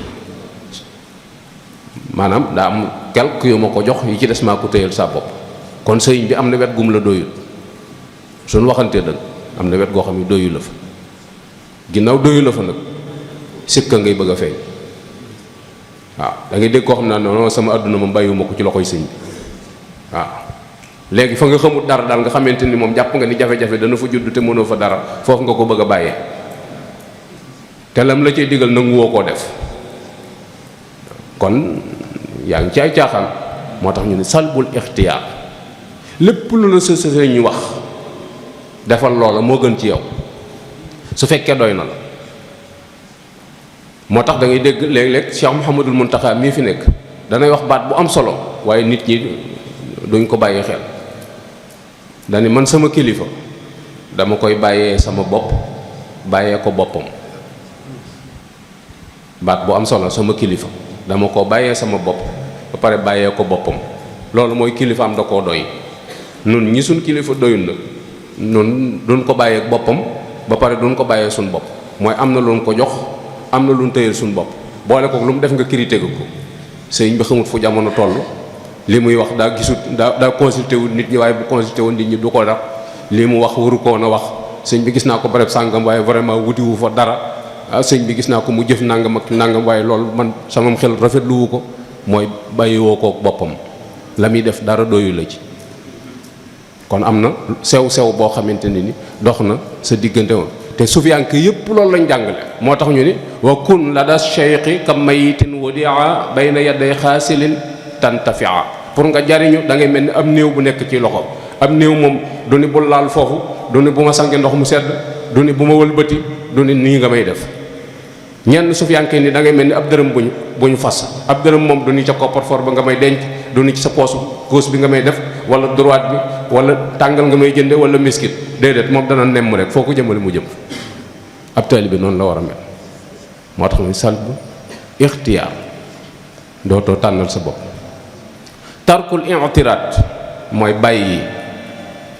maanaam daa am quelque yu ma ko jox yi ci des maa ko téyal sa bopp kon sëriñ bi am na wet gum la doyul suñu waxantee dëgg am na wet goo xam ne doyu la fa ginnaaw doyu la fa nag sikka ngay bëgg a feeñ waaw da ngay dégg koo xam ne non sama àdduna moom bàyyiwuma ko ci loxoy sëñ bi waaw léegi fa nga xamut dara daal nga xamante ni moom jàpp nga ni jafe-jafe dana fa judd te mënoo fa dara foofu nga ko bëgg a bàyyee te lam la cay digal nangu woo koo def kon yaa ngi ci ay caaxaan moo tax ñu ne salbul ixtiyaar lépp lu la sa ñu wax defal loola moo gën ci yow su fekkee doy na la moo tax da ngay dégg léeg-léeg Cheikh Mouhamadul Mountakha mii fi nekk danay wax baat bu am solo waaye nit ñi duñ ko bàyyi xel dani man sama kilifa dama koy bàyyee sama bopp bàyyee ko boppam baat bu am solo sama kilifa dama ko bàyyee sama bopp ba pare bàyyee ko boppam loolu mooy kilifaam da koo doy nun ñi suñ kilifa doyul na nun duñ ko bàyyee boppam ba pare duñ ko bàyyee suñ bopp mooy am na luñ ko jox am na luñ tëyal suñ bopp boole ko lu mu def nga critiqué ko sëñ bi xamut fu jamono toll li muy wax daa gisut daa consulté wu nit ñi waaye bu consulté wu nit ñi du ko def li mu wax waru koon a wax sëñ bi gis naa ko barab sàngam waaye vraiment wutiwu fa dara sëñ bi gis naa ko mu jëf nangam ak nangam waaye loolu man sama xel rafetluwu ko mooy bàyyiwoo ko boppam la muy def dara doyu la ci kon am na sew-sew boo xamante ne ni dox na sa diggante woon te sufiyanke yépp loolu lañ jàngale moo tax ñu ni wa kun la da cheikhi ka mayitin wadia bayna yaday xaasilin tantafia pour nga jariñu da ngay mel ni am néew bu nekk ci loxo am néew moom du ni bul laal foofu du ni bu ma sange ndox mu sedd du ni bu ma wëlbati du ni nii nga may def ñenn sufiyanke ni da ngay mel ni ab dërëm bu ñu fas ab dërëm moom du ni ca coffre-fort ba nga may denc du ni ci sa poosu gauche bi nga may def wala droite bi wala tàngal nga may jënde wala miskit déedéet moom dana nemm rek foo ko jëmale mu jëm ab taalibe noonu la war a mel. moo tax muy salbu ixtiyaar, dootoo tànnal sa bopp. tarkul i'tiraad mooy bàyyi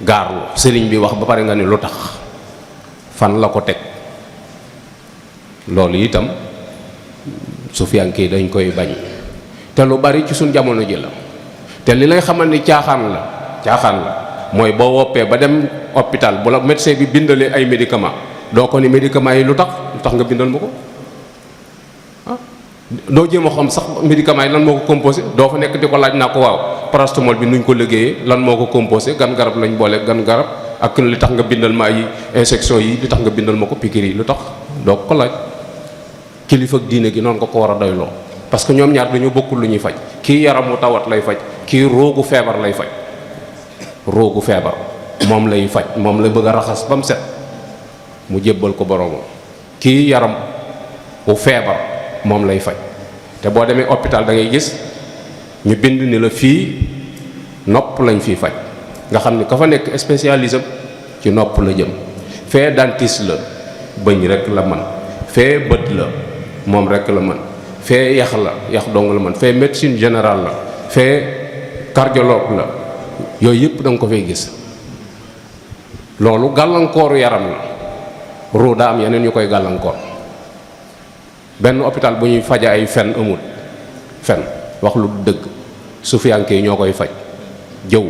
gaarlu sëriñ bi wax ba pare nga ne lu tax, fan la ko teg. loolu itam sufiyanke yi dañ koy bañ, te lu bari ci suñ jamono ji la. te li lay xamal ni caaxaan la mooy boo woppee ba dem hôpital bu la médecin bi bindalee ay médicament doo ko ni médicament yi lu tax nga bindal ma ko. doo jéem a xam sax médicament yi lan moo ko composé, doo fa nekk di ko laaj naa ko waaw paracétamol bi nuñ ko liggéeyee, lan moo ko composé, gan garab lañ boole gan garab, ak li tax nga bindal ma ay injection yi, li tax nga bindal ma ko piqûre yi lu tax, doo ko laaj. kilifa ak diine gi noonu nga ko war a doyloo, parce que ñoom ñaar dañoo bokkul lu ñuy faj. kii yaramu tawat lay faj, kii roogu feebar lay faj. roogu feebar moom lay faj, moom la bëgg a raxas ba mu set mu jébbal ko boroomam. kii yaram bu feebar moom lay faj. te boo demee hôpital da ngay gis ñu bind ni la fii nopp lañ fiy faj, nga xam ni ka fa nekk spécialisé ci nopp la jëm. fee dentiste la, bëñ rek la man. fee bët la, moom rek la mën. fee yax la, yax dong la mën. fee médecine générale la, fee cardiologue la. yooyu yëpp da nga ko fay gis. loolu gàllankooru yaram la. ruu daa am yeneen yu koy gàllankoor. benn hôpital bu ñuy faja ay fen amul. fen wax lu dëgg sufiyanke yi ñoo koy faj. jëw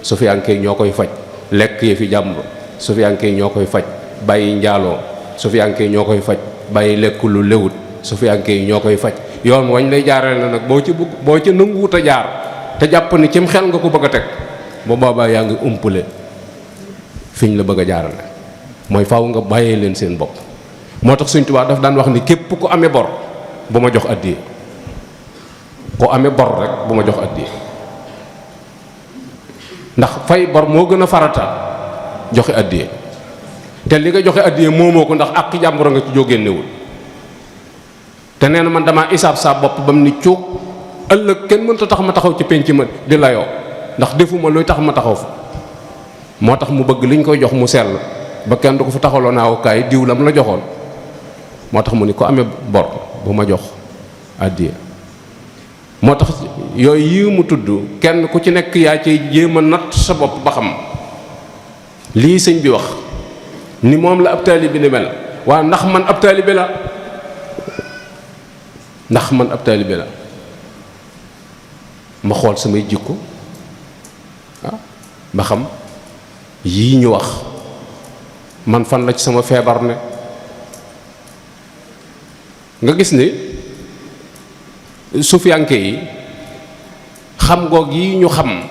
sufiyanke yi ñoo koy faj. lekk yi fi jàmbur sufiyanke yi ñoo koy faj. bàyyi njaaloo sufiyanke yi ñoo koy faj. bàyyi lekk lu lewut sufiyanke yi ñoo koy faj. yoon wañ lay jaarale na nag boo ci nanguwut a jaar te jàpp ni cim xel nga ko bëgg a teg, bu boobaa yaa ngi umpule fiñ la bëgg a jaarale. mooy faaw nga bàyyee leen seen bopp. moo tax Sëñ Tuubaa daf daan wax ni képp ku amee bor bu ma jox addiya. ku amee bor rek bu ma jox addiya, ndax fay bor moo gën a farata joxe addiya. te li nga joxe addiya moomoo ko, ndax ak jàmbur nga ci jógee newul. te nee na man damaa isaab saa bopp ba mu ni cuug ëllëg kenn mënta tax ma taxaw ci penc ma di layoo, ndax defuma luy tax ma taxaw fa. moo tax mu bëgg liñ koy jox mu sell ba kenn du ko fa taxawloo naaw kaay diw la mu la joxoon. moo tax mu ni ko amee bor bu ma jox addiya. moo tax yooyu yi mu tudd kenn ku ci nekk yaa ci jéem a natt sa bopp ba xam lii sëñ bi wax ni moom la ab taalibe ni mel. waaw ndax man ab taalibe la, ndax man ab taalibe la. ma xool samay jikko ba xam yii ñu wax man fan la ci sama feebar ne. nga gis ni sufiyanke yi xam goog yi ñu xam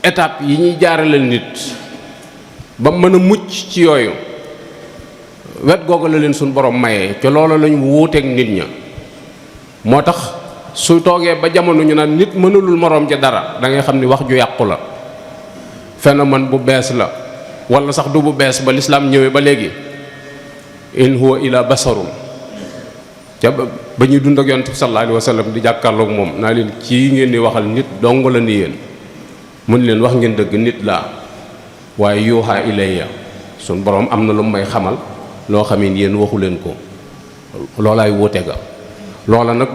étape yi ñuy jaarale nit ba mën a mucc ci yooyu, wet googu la leen suñ borom mayee ca loolu lañu wuuteeg nit ña. moo tax su toogee ba jamono ñu naan nit mënulul moroom ja dara, da ngay xam ni wax ju yàqu la, phénomène bu bees la, wala sax du bu bees ba lislaam ñëwee ba léegi. in huwa ila basarun, ca ba ñuy dund ak yonent bi sallallahu alayhi wa sallam di jàkkaarloog moom naa leen kii ngeen di waxal nit dong la ni yéen. mun leen wax ngeen dëgg, nit laa, waaye yuuxa ilayya suñ borom am na lu may xamal loo xam ne yéen waxu leen ko. loolaay wuute ga. loola nag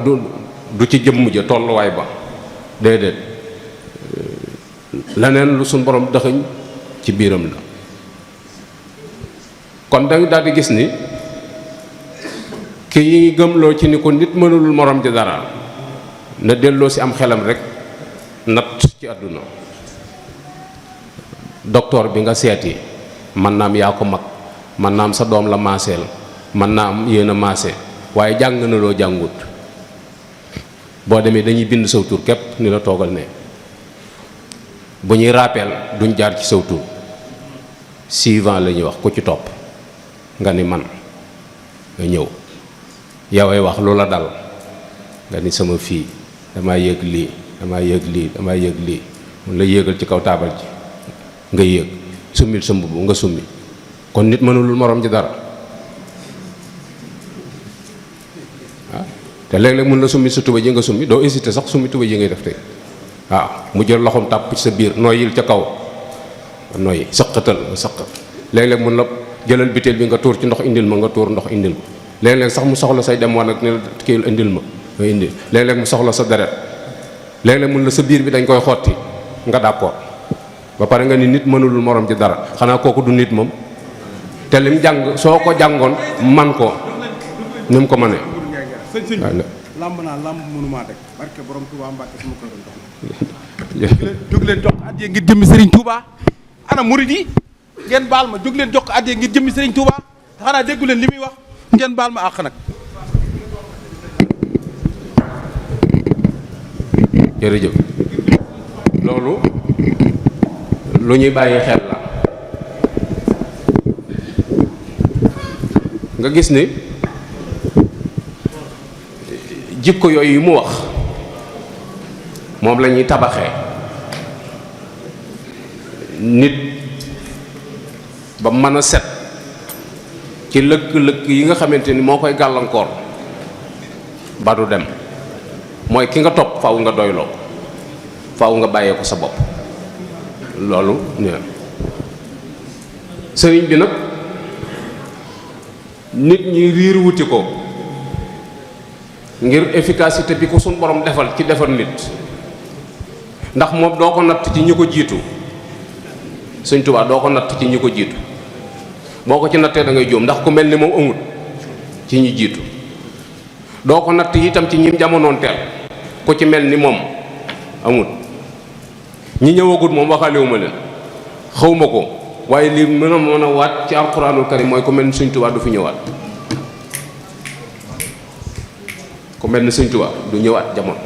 du ci jëmm ja tolluwaay ba, déedéet leneen lu suñ borom dëxëñ ci biiram la. kon dañu daal di gis ni ki yi gëmloo ci ni ko nit mënulul morom ji dara na delloo si am xelam rek natt ci àdduna. docteur bi nga seeti man naam yaa ko mag, man naam sa doom la maaseel, man naam yéen a maase, waaye jàng na loo jàngut. boo demee dañuy bind saw tur képp ni la toogal ne. bu ñuy rappel duñ jaar ci saw tur, suivant la ñuy wax ku ci topp nga ni man, nga ñëw yoway wax lu la dal nga ni sama fii damaa yëg lii damaa yëg lii damaa yëg lii. mun la yéegal ci kaw taabal ji nga yéeg, summil sa mbubb nga summi. kon nit mënulul morom ji dara. te léeg-léeg mun la summi sa tuba ji nga summi, doo hésité sax summi tuba ji ngay def tey. waaw mu jël loxoom tàpp ci sa biir noyyil ca kaw noyyi sëqatal nga sëqat. léeg-léeg mun la jëlal biteel bi nga tuur ci ndox indil ma nga tuur ndox indil ko léeg-léeg sax mu soxla say dem wanag ne la kii indil ma nga indi léeg-léeg mu soxla sa deret léeg-léeg mun la sa biir bi dañ koy xotti nga d'accord ba pare nga ni nit mënulul morom ci dara xanaa kooku du nit moom te lim jàng soo ko jàngoon man ko ni mu ko mënee. sëñ lamb naa lamb mënumaa teg barke borom Touba Mbacke sama ko doon jóg leen jox ko addiya ngir jëmmi Serigne Touba ana murid yi ngeen baal ma jóg leen jox ko addiya ngir jëmmi Serigne Touba te xanaa déggu leen li muy wax ngeen baal ma àq nag. jërëjëf loolu lu ñuy bàyyi xel la nga gis ni jikko yooyu mu wax moom la ñuy tabaxee nit ba mën a set ci lëkk-lëkk yi nga xamante ni moo koy gàllankoor ba du dem mooy ki nga topp faaw nga doyloo faaw nga bàyyee ko sa bopp loolu sëriñ bi nag nit ñi riir wuti ko ngir efficacité bi ko suñ borom defal ci defar nit ndax moom doo ko natt ci ñi ko jiitu Sëñ Tuubaa doo ko natt ci ñi ko jiitu boo ko ci nattee da ngay jóom ndax ku mel ni moom amut ci ñi jiitu doo ko natt itam ci ñim jamonoon teel ku ci mel ni moom amut ñi ñëwagut moom waxaalewuma leen xawma ko waaye li mën a waat ci alquranul karim mooy ku mel ni Sëñ Tuubaa du fi ñëwaat ku mel ni Sëñ Tuubaa du ñëwaat jamono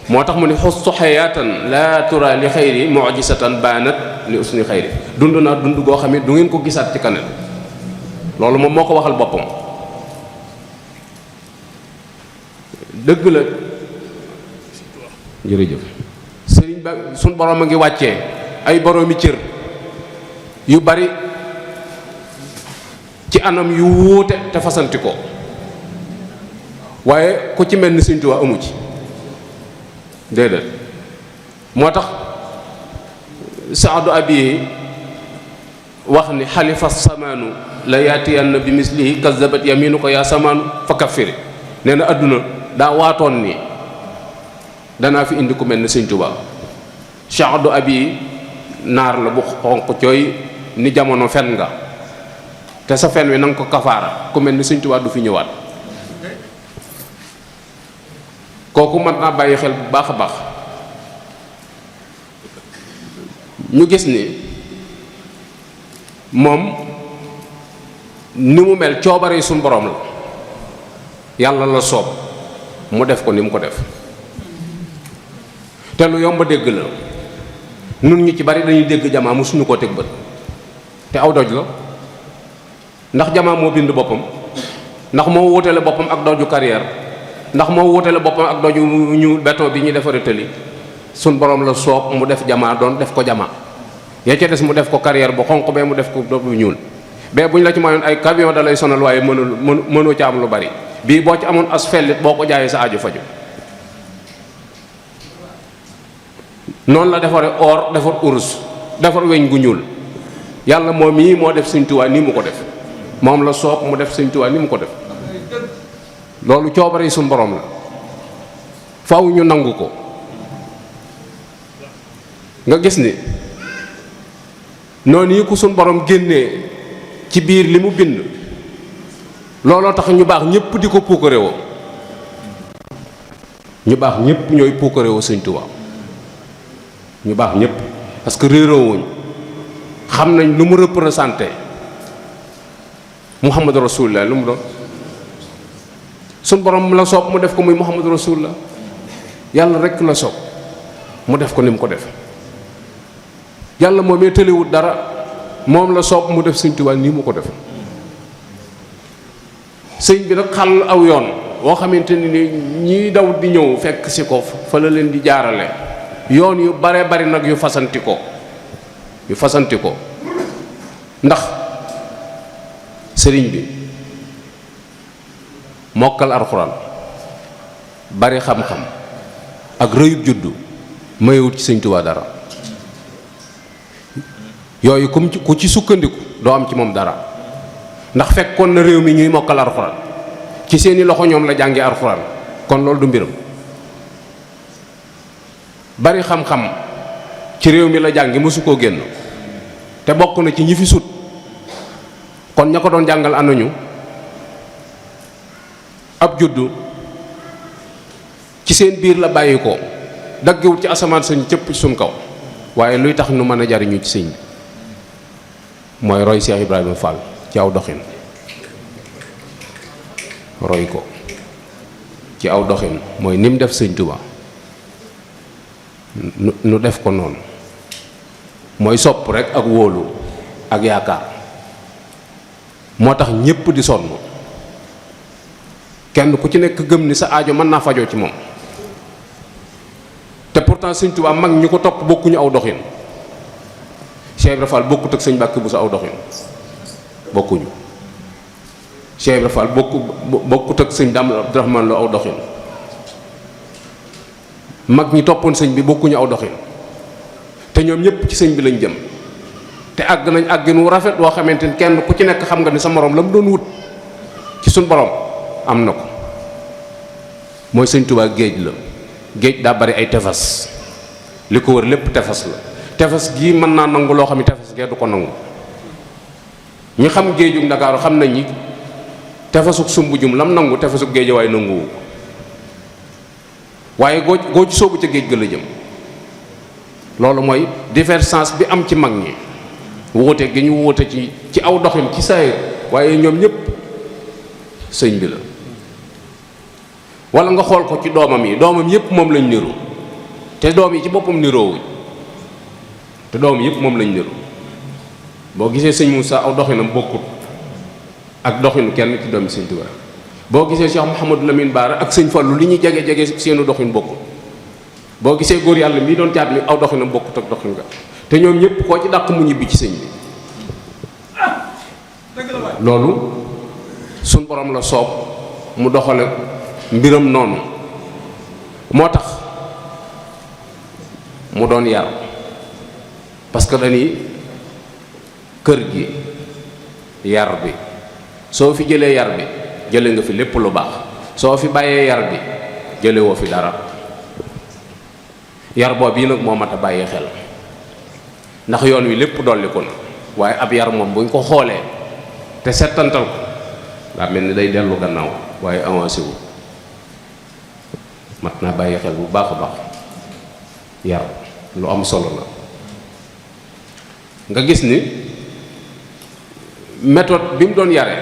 moo tax mu ne xustu xayaatan laa tura li xayri mujisatan baanat li usni xayri dund naa dund goo xam ne du ngeen ko gisaat ci kanam loolu moom moo ko waxal boppam dëgg la jërëjëf sëriñ ba suñ borom a ngi wàccee ay boroomi cër yu bari ci anam yu wuute te fasanti ko waaye ku ci mel ni Sëñ Tuubaa amu ci déedéet moo tax saadu abi wax ni xalifa samaanu la yaatiyanna bi mislihi kazabat yaminu ko yaa samaanu fa kaffiri nee na àdduna daa waatoon ni danaa fi indi ku mel ni Sëñ Tuubaa saadu abi naar la bu xonq cooy ni jamono fen nga te sa fen wi na nga ko kafaara ku mel ni Sëñ Tuubaa du fi ñëwaat kooku mën naa bàyyi xel bu baax a baax ñu gis ni moom ni mu mel coobare suñ borom la yàlla la soob mu def ko ni mu ko def te lu yomb dégg la nun ñu ci bari dañuy dégg jamaa mu suñu koo teg bët te aw doj la ndax jamaa moo bind boppam ndax moo wutale boppam ak doju carrière ndax moo wutale boppam ak doju ñu béton bi ñu defaree tëli suñ borom la soob mu def jamaa doon def ko jamaa yaa ca des mu def ko carrière bu xonq bee mu def ko bu ñuul bee bu ñu la ci mayoon ay camion da lay sonal waaye mënoo ci am lu bari bii boo ci amoon as fellit boo ko jaayee sa aju faju noonu la defaree or defar urus defar weñ gu ñuul yàlla moom mii moo def Sëñ Tuubaa ni mu ko def moom la soob mu def Sëñ Tuubaa ni mu ko def loolu coobare suñ borom la faw ñu nangu ko nga gis ni noonu yi ko suñ borom génnee ci biir li mu bind looloo tax ñu baax ñépp di ko puukarewoo ñu baax ñépp ñooy puukarewoo Sëñ Tuubaa ñu baax ñépp parce que réeroowuñ xam nañ lu mu représenté Muhammadu Rasulullah lu mu doon suñ borom la soob mu def ko muy Muhammadu Rasulullah yàlla rekk la soob mu def ko ni mu ko def yàlla moom mee tëliwut dara moom la soob mu def Sëñ Tuubaa nii mu ko def sëñ bi nag xàll aw yoon woo xamante ni ñii daw di ñëw fekk si ko fa la leen di jaarale yoon yu bare bari nag yu fasanti ko ndax sëriñ bi mokkal alxuraan bari xam-xam ak rëyub juddu mayewut ci Sëñ Tuubaa dara yooyu ku ci sukkandiku doo am ci moom dara, ndax fekkoon na réew mi ñuy mokkal alxuraan ci seeni loxo ñoom la jàngi alxuraan, kon loolu du mbiram. bari xam-xam ci réew mi la jàngi mësu koo génn te bokk na ci ñi fi sut, kon ña ko doon jàngal ànduñu. ab juddu ci seen biir la bàyyi ko daggewut ci asamaan sañ cëpp ci suñ kaw, waaye luy tax nu mën a jariñu ci sëñ bi mooy roy Cheikh Ibrahima Fall ci aw doxin, roy ko ci aw doxin mooy ni mu def sëñ Tuba nu def ko noonu, mooy sopp rek ak wóolu ak yaakaar. moo tax ñépp di sonn, kenn ku ci nekk gëm ni sa aajo mën naa fajoo ci moom, te pourtant sëñ Tuba mag ñi ko topp bokkuñu aw doxin. Cheikh Ibra Fall bokkut ak sëñ Mbàkke bu sa aw doxin, bokkuñu. Cheikh Ibra Fall bokkut ak sëñ Dame Abdourahmane Lo aw doxin. mag ñi toppoon sëñ bi bokkuñu aw doxin, te ñoom ñëpp ci sëñ bi lañ jëm, te àgg nañ àggin wu rafet woo xamante ni kenn ku ci nekk xam nga ni sa moroom la mu doon wut ci suñ borom am na ko. mooy sëñ Tuubaa géej la, géej daa bari ay tefas, li ko wër lépp tefas la. tefas gii mën naa nangu loo xam ne tefas gee du ko nangu. ñi xam géejug Ndakaaru xam nañ ni tefasug Sumbujum lam nangu tefasug géej waaye nanguwu ko, waaye goo ci soobu ca géej ga la jëm. loolu mooy divergence bi am ci mag ñi, wuute gi ñu wuute ci aw doxin ci saayir, waaye ñoom ñëpp sëñ bi la. wala nga xool ko ci doomam yi, doomam yëpp moom lañ niru, te doom yi ci boppam niroowuñ, te doom yëpp moom lañ niru. boo gisee sëñ Moussa aw doxinam bokkut ak doxinu kenn ci doomi sëñ Tuubaa. boo gisee Cheikh Mouhamadou Lamine Bara ak sëñ Fallu li ñuy jege seenu doxin bokkut. boo gisee góor yàlla mii doon caat mi aw doxinam bokkut ak doxin nga, te ñoom ñëpp koo ci dàq mu ñibbi ci sëñ bi. loolu suñ borom la soob mu doxale mbiram noonu. moo tax mu doon yar, parce que dañuy kër gi yar bi, soo fi jëlee yar bi jële nga fi lépp lu baax, soo fi bàyyee yar bi jële woo fi dara. yar boobu yi nag moo mat a bàyyi xel, ndax yoon wi lépp dolliku na, waaye ab yar moom buñ ko xoolee te settantal ko daa mel ni day dellu gannaaw waaye avancé wu. mat naa bàyyi xel bu baax a baax. yar lu am solo la. nga gis ni méthode bi mu doon yare,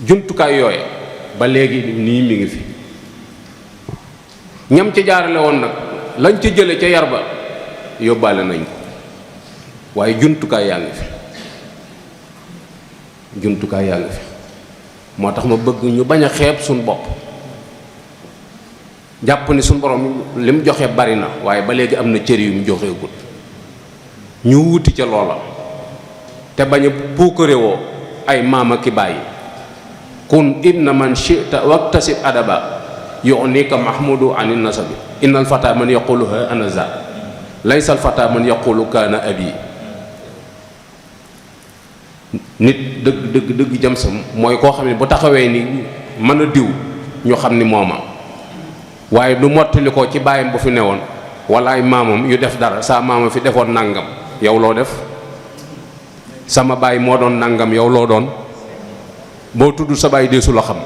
jumtukaay yooye ba léegi nii mi ngi fi. ñam ca jaarale woon nag lañ ca jële ca yar ba yóbbaale nañ ko, waaye jumtukaay yaa ngi fi, jumtukaay yaa ngi fi. moo tax ma bëgg ñu bañ a xeeb suñ bopp, jàpp ni suñ borom li mu joxe bari na, waaye ba léegi am na cër yu mu joxeegul. ñu wuti ca loola te bañ a puukarewoo ay maama ki bàyyi. kun ibna man shi'ta waktasib adaba yu'nika mahmudu anin nasabi innal fata man yaquluha ana za laysa al fata man yaqulu kaana abi. nit dëgg jëm sam mooy koo xam ne bu taxawee ni mën a diw ñu xam ni mooma, waaye du mottali ko ci bàyyam bu fi newoon wala ay maamam yu def dara. saa maama fi defoon nangam, yow loo def? sama baay moo doon nangam, yow loo doon? boo tudd sa baay deesu la xam.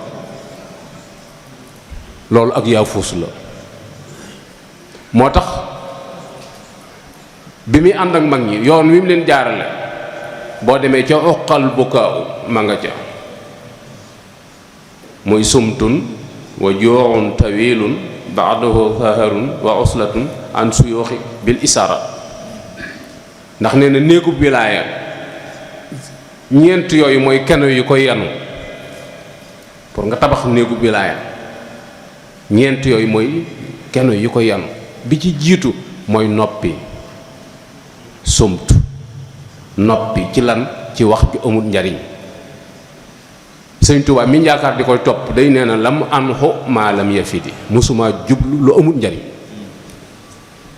loolu ak yaa fuus la. moo tax bi muy ànd ak mag ñi yoon wi mu leen jaarale, boo demee ca uqal bukaaw ma nga ca, muy sumtun wa juu'un tawilun ba'dahu faharun wa uslatun an suyuuxi bil isara. ndax nee na néegub wilaaya ñeent yooyu mooy keno yu koy yanu. pour nga tabax néegub wilaaya ñeent yooyu mooy keno yu koy yanu. bi ci jiitu mooy noppi, sumt. noppi ci lan? ci wax ju amul njariñ. Sëñ Tuubaa mi yaakaar di koy topp day nee na lam anhu maa lam yafidi, musuma jublu lu amul njariñ.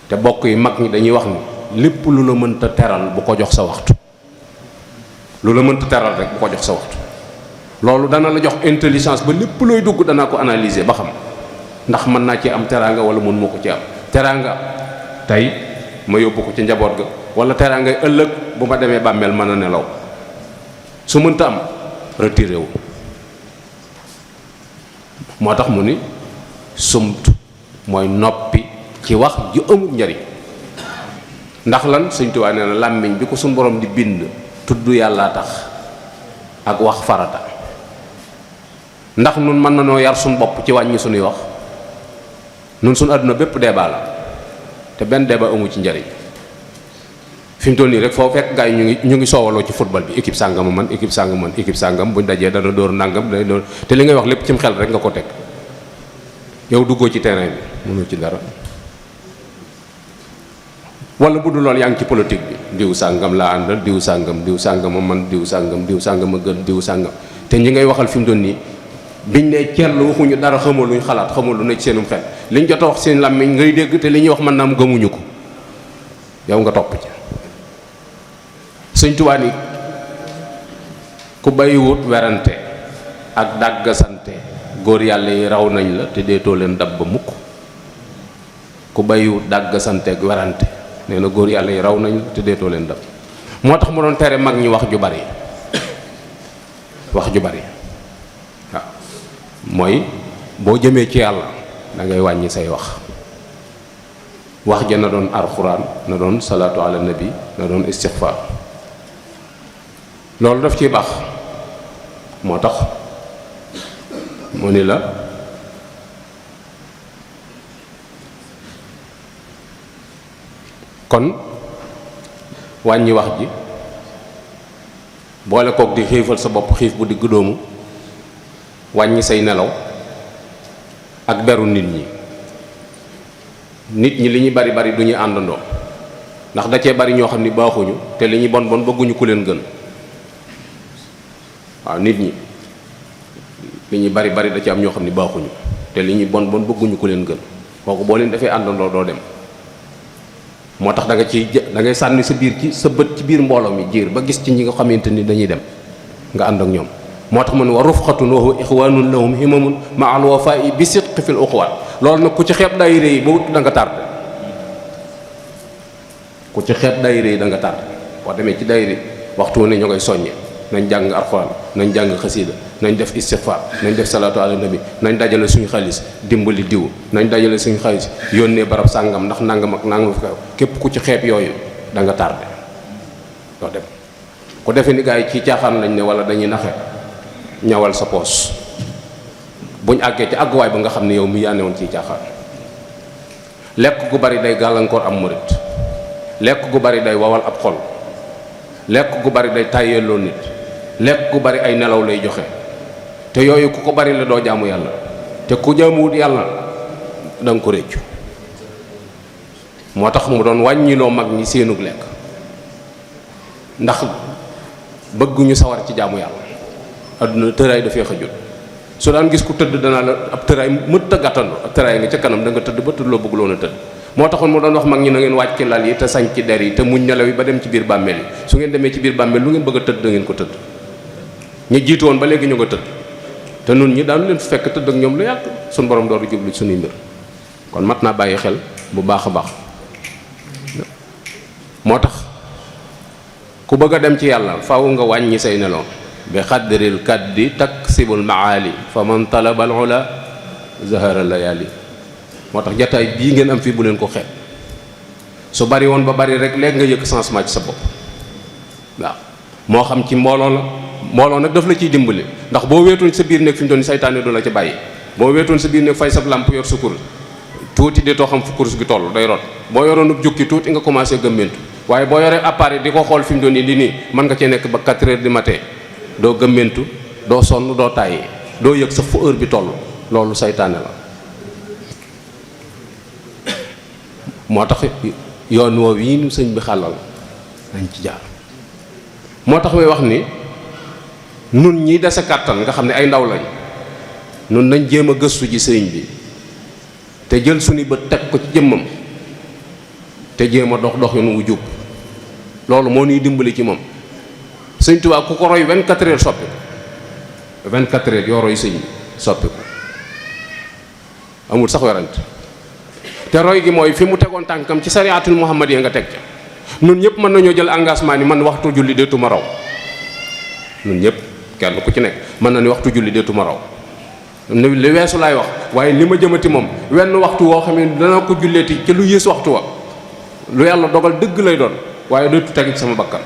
te bokk yi mag ñi dañuy wax ni lépp lu la mënta teral bu ko jox sa waxtu, lu la mënta teral rek bu ko jox sa waxtu. loolu dana la jox intelligence ba lépp looy dugg danaa ko analyser ba xam ndax mën naa ci am teraanga wala mën moo ko ci am. teraanga tey ma yóbbu ko ci njaboot ga, wala teraangay ëllëg bu ma demee bàmmeel mën a nelaw. su mënta am retiré wu. moo tax mu ni sumtu mooy noppi ci wax ju amul njariñ. ndax lan Sëñ Tuubaa nee na làmmiñ bi ko suñu borom di bind tudd yàllaa tax ak wax farata. ndax nun mën na noo yar suñ bopp ci wàññi suñuy wax. nun suñ àdduna bépp débat la te benn débat amu ci njariñ. fi mu toll nii rek foo fekk gars yi ñu ngi soowaloo ci football bi équipe sàngam man équipe sàngam man équipe sàngam buñ dajee dana dóor nangam day dóor te li ngay wax lépp cim xel rek nga ko teg. yow duggoo ci terrain bi mënoo ci dara. wala bu dul lool yaa ngi ci politique bi diw sàngam laa àndal diw sàngam man diw sàngam a gën diw sàngam. te ñi ngay waxal fi mu toll nii biñ ne ceel waxuñu dara, xamoo luñ xalaat, xamoo lu ne ci seenum xel liñ jot a wax seen làmmiñ ngay dégg te li ñuy wax mën naa am gëmuñu ko yow nga topp ci. Sëñ Tuubaa ni ku bàyyiwut werante ak dàggasante góor yàlla yi raw nañ la te deetoo leen dab ba mukk. ku bàyyiwut dàggasante ak werante nee na góor yàlla yi raw nañ la te deetoo leen dab. moo tax mu doon tere mag ñi wax ju bari waaw mooy boo jëmee ci yàlla da ngay wàññi say wax ja na doon alxuraan, na doon salaatu ala nabi, na doon istixfaar. loolu daf ciy baax. moo tax mu ni la kon wàññi wax ji boole kook di xiifal sa bopp xiif bu digg doomu, wàññi say nelaw ak beru nit ñi li ñu bari bari du ñu àndandoo ndax da cee bari ñoo xam ni baaxuñu te li ñu bon bon bëgguñu ku leen gën. waaw nit ñi li ñu bari bari da ci am ñoo xam ni baaxuñu te li ñu bon bon bëgguñu ku leen gën kooku boo leen defee àndandoo doo dem. moo tax da ngay sànni sa biir ci sa bët ci biir mbooloo mi jiir ba gis ci ñi nga xamante ni dañuy dem nga ànd ak ñoom. moo tax mu ne wa rufqatun wa huwa ixwanun lahum himamun ma al wafai bi sidqi fil uxwaat. loolu nag ku ci xeeb daayira yi boo da nga tardé ku ci xeeb daayira yi da nga tardé. boo demee ci daayira waxtu ne ñu koy soññe nañ jàng alxuraan, nañ jàng xasiida, nañ def istixfaar, nañ def salaatu ala nabi, nañ dajale suñu xaalis dimbali diw, nañ dajale suñu xaalis yónnee barab sàngam ndax nangam ak nangam fa képp ku ci xeeb yooyu da nga tardé doo dem. ku defee ni gaa yi ci caaxaan lañ ne wala dañuy naxe ñawal sa poos buñ àggee ci àgguwaay ba nga xam ne yow mi yaa newoon ciy caaxaan. lekk gu bari day gàllankoor am murit, lekk gu bari day wawal ab xol, lekk gu bari day tàyyeeloo nit, lekk gu bari ay nelaw lay joxe te yooyu ku ko bari la doo jaamu yàlla te ku jaamuwut yàlla da nga ko réccu. moo tax mu doon wàññiloo mag ñi seenug lekk ndax bëgguñu sawar ci jaamu yàlla. adduna tëraay dafay xajul. su daan gis ku tëdd danaa la ab tëraay mëtt a gàttandu ab tëraay nga ca kanam da nga tëdd ba tëdd loo bëgg loon a tëdd. moo taxoon mu doon wax mag ñi na ngeen wàcc ci lal yi te sañ ci der yi te muñ nelaw yi ba dem ci biir bàmmeel yi. su ngeen demee ci biir bàmmeel lu ngeen bëgg a tëdd da ngeen ko tëdd. ñi jiitu woon ba léegi ñu nga tëdd te nun ñi daanu leen fekk tëdd ak ñoom lu yàgg suñu borom dooru jublu suñuy mbir. kon mat naa bàyyi xel bu baax a baax. moo tax ku bëgg a dem ci yàlla faaw nga wàññi say nelaw bi xadril kaddi taksibul maali fa man talabal ula zahara layali. moo tax jataay bii ngeen am fii bu leen ko xeeb su bari woon ba bari rek léegi nga yëg changement ci sa bopp. waaw moo xam ci mbooloo la mbooloo nag daf la ciy dimbali ndax boo weetoon sa biir nekk fi mu doon saytaane du la ci bàyyi. boo weetoon sa biir nekk fay sab làmp yor sa kurus tuuti di too xam fu kurus gi toll day rot boo yoroonub jukki tuuti nga commencé gëmmentu waaye boo yoree appareil di ko xool fi mu doon nii di nii mën nga cee nekk ba 4 heures du matin doo gëmmentu doo sonn doo tàyyi doo yëg sa fu heure bi toll loolu saytaane la. moo tax yoon woow yi nu sëñ bi xàllal nañ ci jaar. moo tax may wax ni nun ñi dese kàttan nga xam ne ay ndaw lañ nun nañ jéem a gëstu ji sëriñ bi te jël suñu bët teg ko ci jëmmam te te jéem a dox doxin wu jub loolu moo ñuy dimbali ci moom. sëñ Tuubaa ku ko roy 24 heures soppi ko 24 heures yoo roy sëñ soppi ko amul sax werante te roy gi mooy fi mu tegoon tànkam ci sariatul muhammadiya nga teg ca. nun ñëpp mën nañoo jël engagement ni man waxtu julli deetuma raw nun ñëpp kenn ku ci nekk mën na ni waxtu julli deetuma raw li weesu laay wax waaye li ma jëmati moom wenn waxtu woo xam ne dana ko julleeti ci lu yées waxtu wa lu yàlla dogal dëgg lay doon waaye dootu teg ci sama bakkan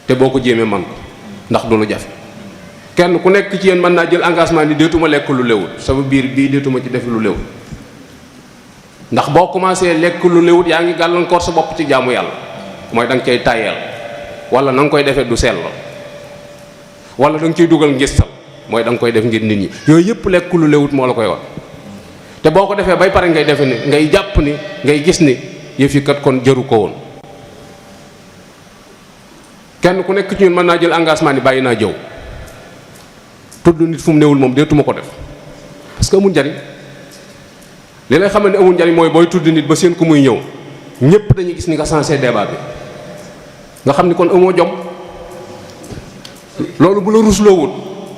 te boo ko jéemee man ko ndax du lu jafe kenn ku nekk ci yéen mën naa jël engagement ni deetuma lekk lu léwul sama biir bii deetuma ci def lu léwul ndax boo commencé lekk lu léwut yaa ngi gàllankoor sa bopp ci jaamu yàlla mooy da nga cay tàyyeel wala na nga koy defee du sell wala da nga ciy dugal ngistal mooy da nga koy def ngir nit ñi yooyu yëpp lekk lu léwut moo la koy wax te boo ko defee bay pare ngay defe ni ngay jàpp ni ngay gis ni yëf yi kat kon jëru ko woon kenn ku nekk ci ñun mën naa jël engagement ni bàyyi naa jëw tudd nit fu mu newul moom deetuma ko def parce que amul njariñ li lay xamal ne amul njariñ mooy booy tudd nit ba seen ku muy ñëw ñépp dañuy gis ni nga sensé débat bi nga xam ni kon amoo jom loolu bu la rusloo wut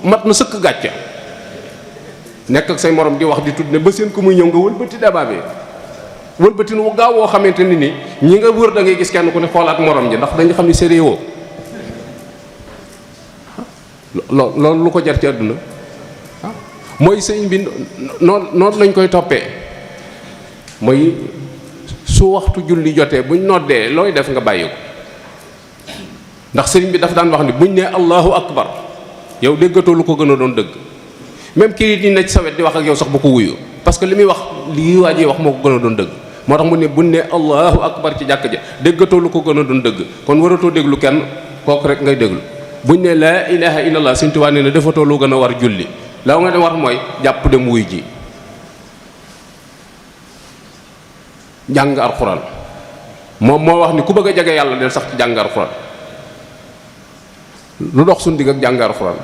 mat na sëkk gàcce nekk ak say morom di wax di tudd ne ba seen ku muy ñëw nga wëlbati débat bi wëlbati nu gaaw woo xamante ni ni ñi nga wër da ngay gis kenn ku ne xoolaat morom ji ndax dañu xam ni sérieux loolu lu ko jar ci àdduna mooy sëñ bi noonu lañ koy toppee mooy su waxtu julli jotee buñ noddee looy def nga bàyyi ko ndax sëriñ bi dafa daan wax ni buñ nee allahu akbar yow déggatoo lu ko gën a doon dëgg même kii yi nekk sa wet di wax ak yow sax bu ko wuyu parce que li muy wax lii waa ji wax moo ko gën a doon dëgg moo tax mu ne buñ nee allahu akbar ci jàkk ja déggatoo lu ko gën a doon dëgg kon waratoo déglu kenn kooku rek ngay déglu buñ ne laa ilaha illallah Sëriñ Tuubaa nee na defatoo lu gën a war julli la nga dem war mooy jàpp dem wuy ji jàng alxuraan moom moo wax ni ku bëgg a jege yàlla del sax ci jàng alxuraan lu dox suñ digg ak jàng alxuraan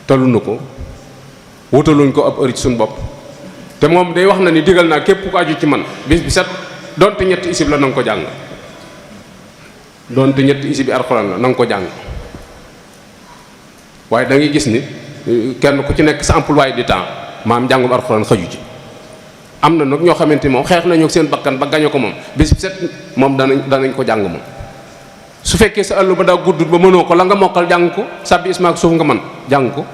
taluñu ko wutaluñ ko ab heure ci suñ bopp te moom day wax na ni digal naa képp ku aju ci man bis bi set donte ñetti isib la na nga ko jàng donte ñetti isib bi alxuraan la na nga ko jàng waaye da ngay gis ni kenn ku ci nekk sa emploi du temps maam njàngum alxuraan xëju ci am na nag ñoo xamante moom xeex nañu ak seen bakkan ba gañe ko moom bis bi set moom danañ ko jàng moom su fekkee sa àll ba daa gudd ba mënoo ko la nga mokkal jàng ko sàbbi ismaak suuf nga man jàng ko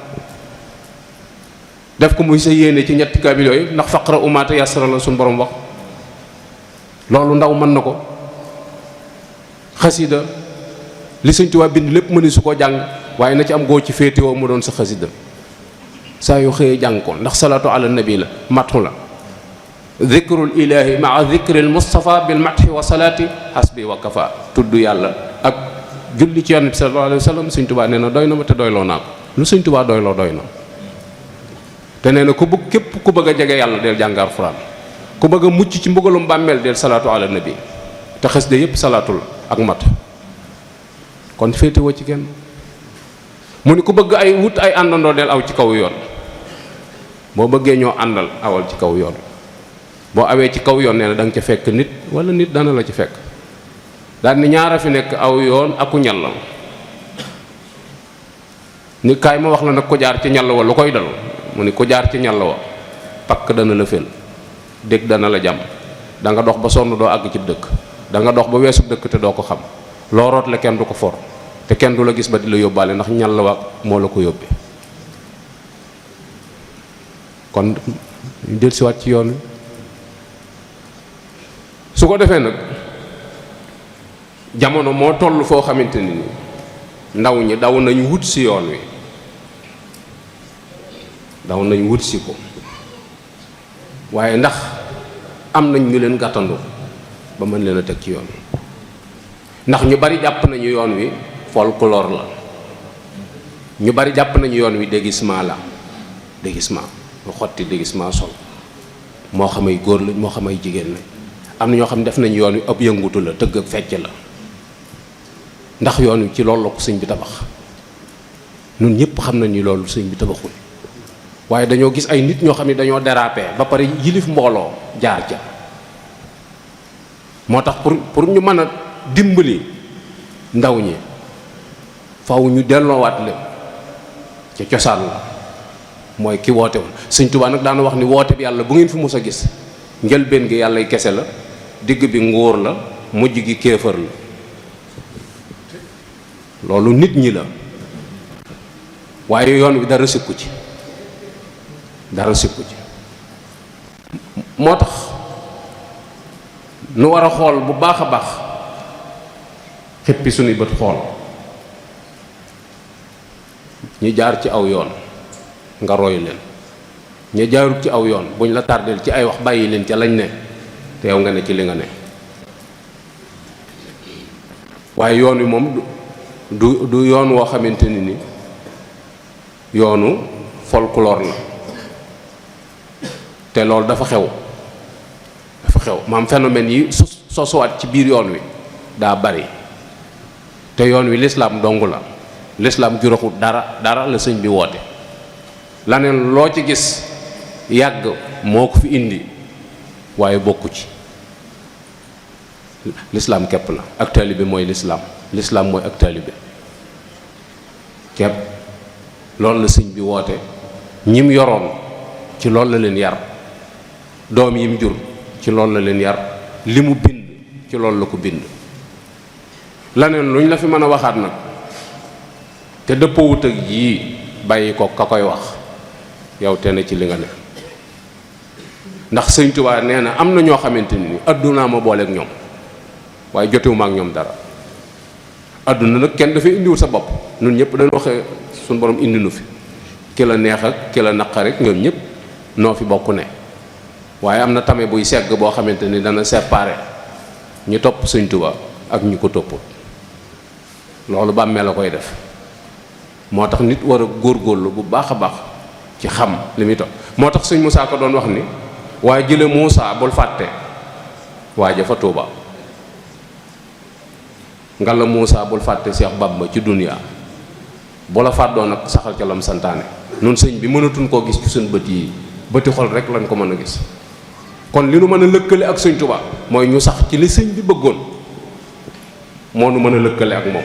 def ko muy sa yéene ci ñetti kaamil yooyu ndax faqra umaata yasara la suñu borom wax loolu ndaw mën na ko xasida li Sëñ Tuubaa bind lépp mëni su ko jàng waaye na ci am goo ci féetewoo mu doon sa xasida saa yu xëyee jàng ko ndax salaatu ala nabi la matu la dhikrul ilahi maa dhikril mustafa bil mathi wa salaati hasbi wa kafa tudd yàlla ak julli ci yonent bi sallallahu alayhi wa sallam Sëñ Tuubaa nee na doy na ma te doyloo naa ko lu Sëñ Tuubaa doyloo doy na te nee na ku bëgg képp ku bëgg a jege yàlla del jàng alxuraan ku bëgg a mucc ci mbugalum bàmmeel del salaatu ala nabi te xasida yépp salaatu la ak mat kon féetewoo ci kenn mu ni ku bëgg ay wut ay àndandoo del aw ci kaw yoon boo bëggee ñoo àndal awal ci kaw yoon boo awee ci kaw yoon nee na da nga ca fekk nit wala nit dana la ci fekk daal ni ñaara fi nekk aw yoon aku ñal la ni kaay ma wax la nag ko jaar ci ñal wa lu koy dal mu ni ko jaar ci ñal wa pakk dana la fel dégg dana la jàmm da nga dox ba sonn doo àgg ci dëkk da nga dox ba weesu dëkk te doo ko xam loo root la kenn du ko for te kenn du la gis ba di la yóbbaale ndax ñal wa moo la ko yóbbee kon ñu dellusiwaat ci yoon wi su ko defee nag jamono moo toll foo xamante ni ndaw ñi daw nañu wut si yoon wi daw nañu wut si ko waaye ndax am nañ ñu leen gàttandu ba mën leen a teg ci yoon wi ndax ñu bari jàpp nañu yoon wi folklore la ñu bari jàpp nañu yoon wi déguisement la déguisement lu xotti déguisement sol moo xamay góor lañ moo xamay jigéen lañ am na ñoo xam ne def nañu yoon wi ab yëngutu la tëgg ak fecc la ndax yoon wi ci loolu la ko sëñ bi tabax ñun ñëpp xam nañ ni loolu sëñ bi tabaxul waaye dañoo gis ay nit ñoo xam ne dañoo dérapé ba pare yilif mbooloo jaar ca moo tax pour ñu mën a dimbali ndaw ñi faw ñu delloowaat leen ca cosaan la mooy ki woote woon. Sëñ Tuubaa nag daana wax ni woote bi yàlla bu ngeen fi mus a gis njëlbéen gi yàllay kese la, digg bi nguur la, mujj gi kéefër la. loolu nit ñi la, waaye yoon wi dara sikku ci, dara sikku ci. moo tax nu war a xool bu baax a baax, xippi suñuy bët xool ñi jaar ci aw yoon nga roy leen, ñi jaarut ci aw yoon buñ la tardeel ci ay wax bàyyi leen ca lañ ne te yow nga ne ci li nga ne. waaye yoon wi moom du yoon woo xamante ni yoonu folklore la, te loolu dafa xew maam phénomène yi sosuwaat ci biir yoon wi daa bari, te yoon wi lislaam dong la, lislaam juraxut dara la sëñ bi woote. laneen loo ci gis yàgg moo ko fi indi waaye bokku ci. lislaam képp la, ak taalibe mooy lislaam mooy ak taalibe képp. loolu la sëñ bi woote, ñim yoroon ci loolu la leen yar, doom yim jur ci loolu la leen yar, li mu bind ci loolu la ko bind. laneen luñ la fi mën a waxaat nag te dëppoowut ak yii, bàyyi ko ka koy wax, yow te ne ci li nga ne. ndax sëñ Tuubaa nee na am na ñoo xamante ni addunaa ma booleeg ñoom waaye jotewuma ak ñoom dara. adduna nag kenn dafay indiwul sa bopp, ñun ñëpp dañu waxee suñu borom indi nu fi, ki la neex ak ki la naqar rek ñoom ñëpp noo fi bokk ne. waaye am na tame buy segg boo xamante ni dana séparé ñu topp sëñ Tuubaa ak ñu ko toppul. loolu bàmmee la koy def. moo tax nit war a góorgóorlu bu baax a baax ci xam li muy topp. moo tax sëñ Musaa Ka doon wax ni waaye jële Muusaa bul fàtte waaja fa Tuuba, nga la Muusaa bul fàtte Seex Bàmba ci duniyaa, bu la fàddoo nag saxal ca lam santaane. nun sëñ bi mënatuñ koo gis ci suñ bët yi, bëti xol rek lañ ko mën a gis. kon li nu mën a lëkkale ak sëñ Tuuba mooy ñu sax ci li sëñ bi bëggoon, moo nu mën a lëkkale ak moom.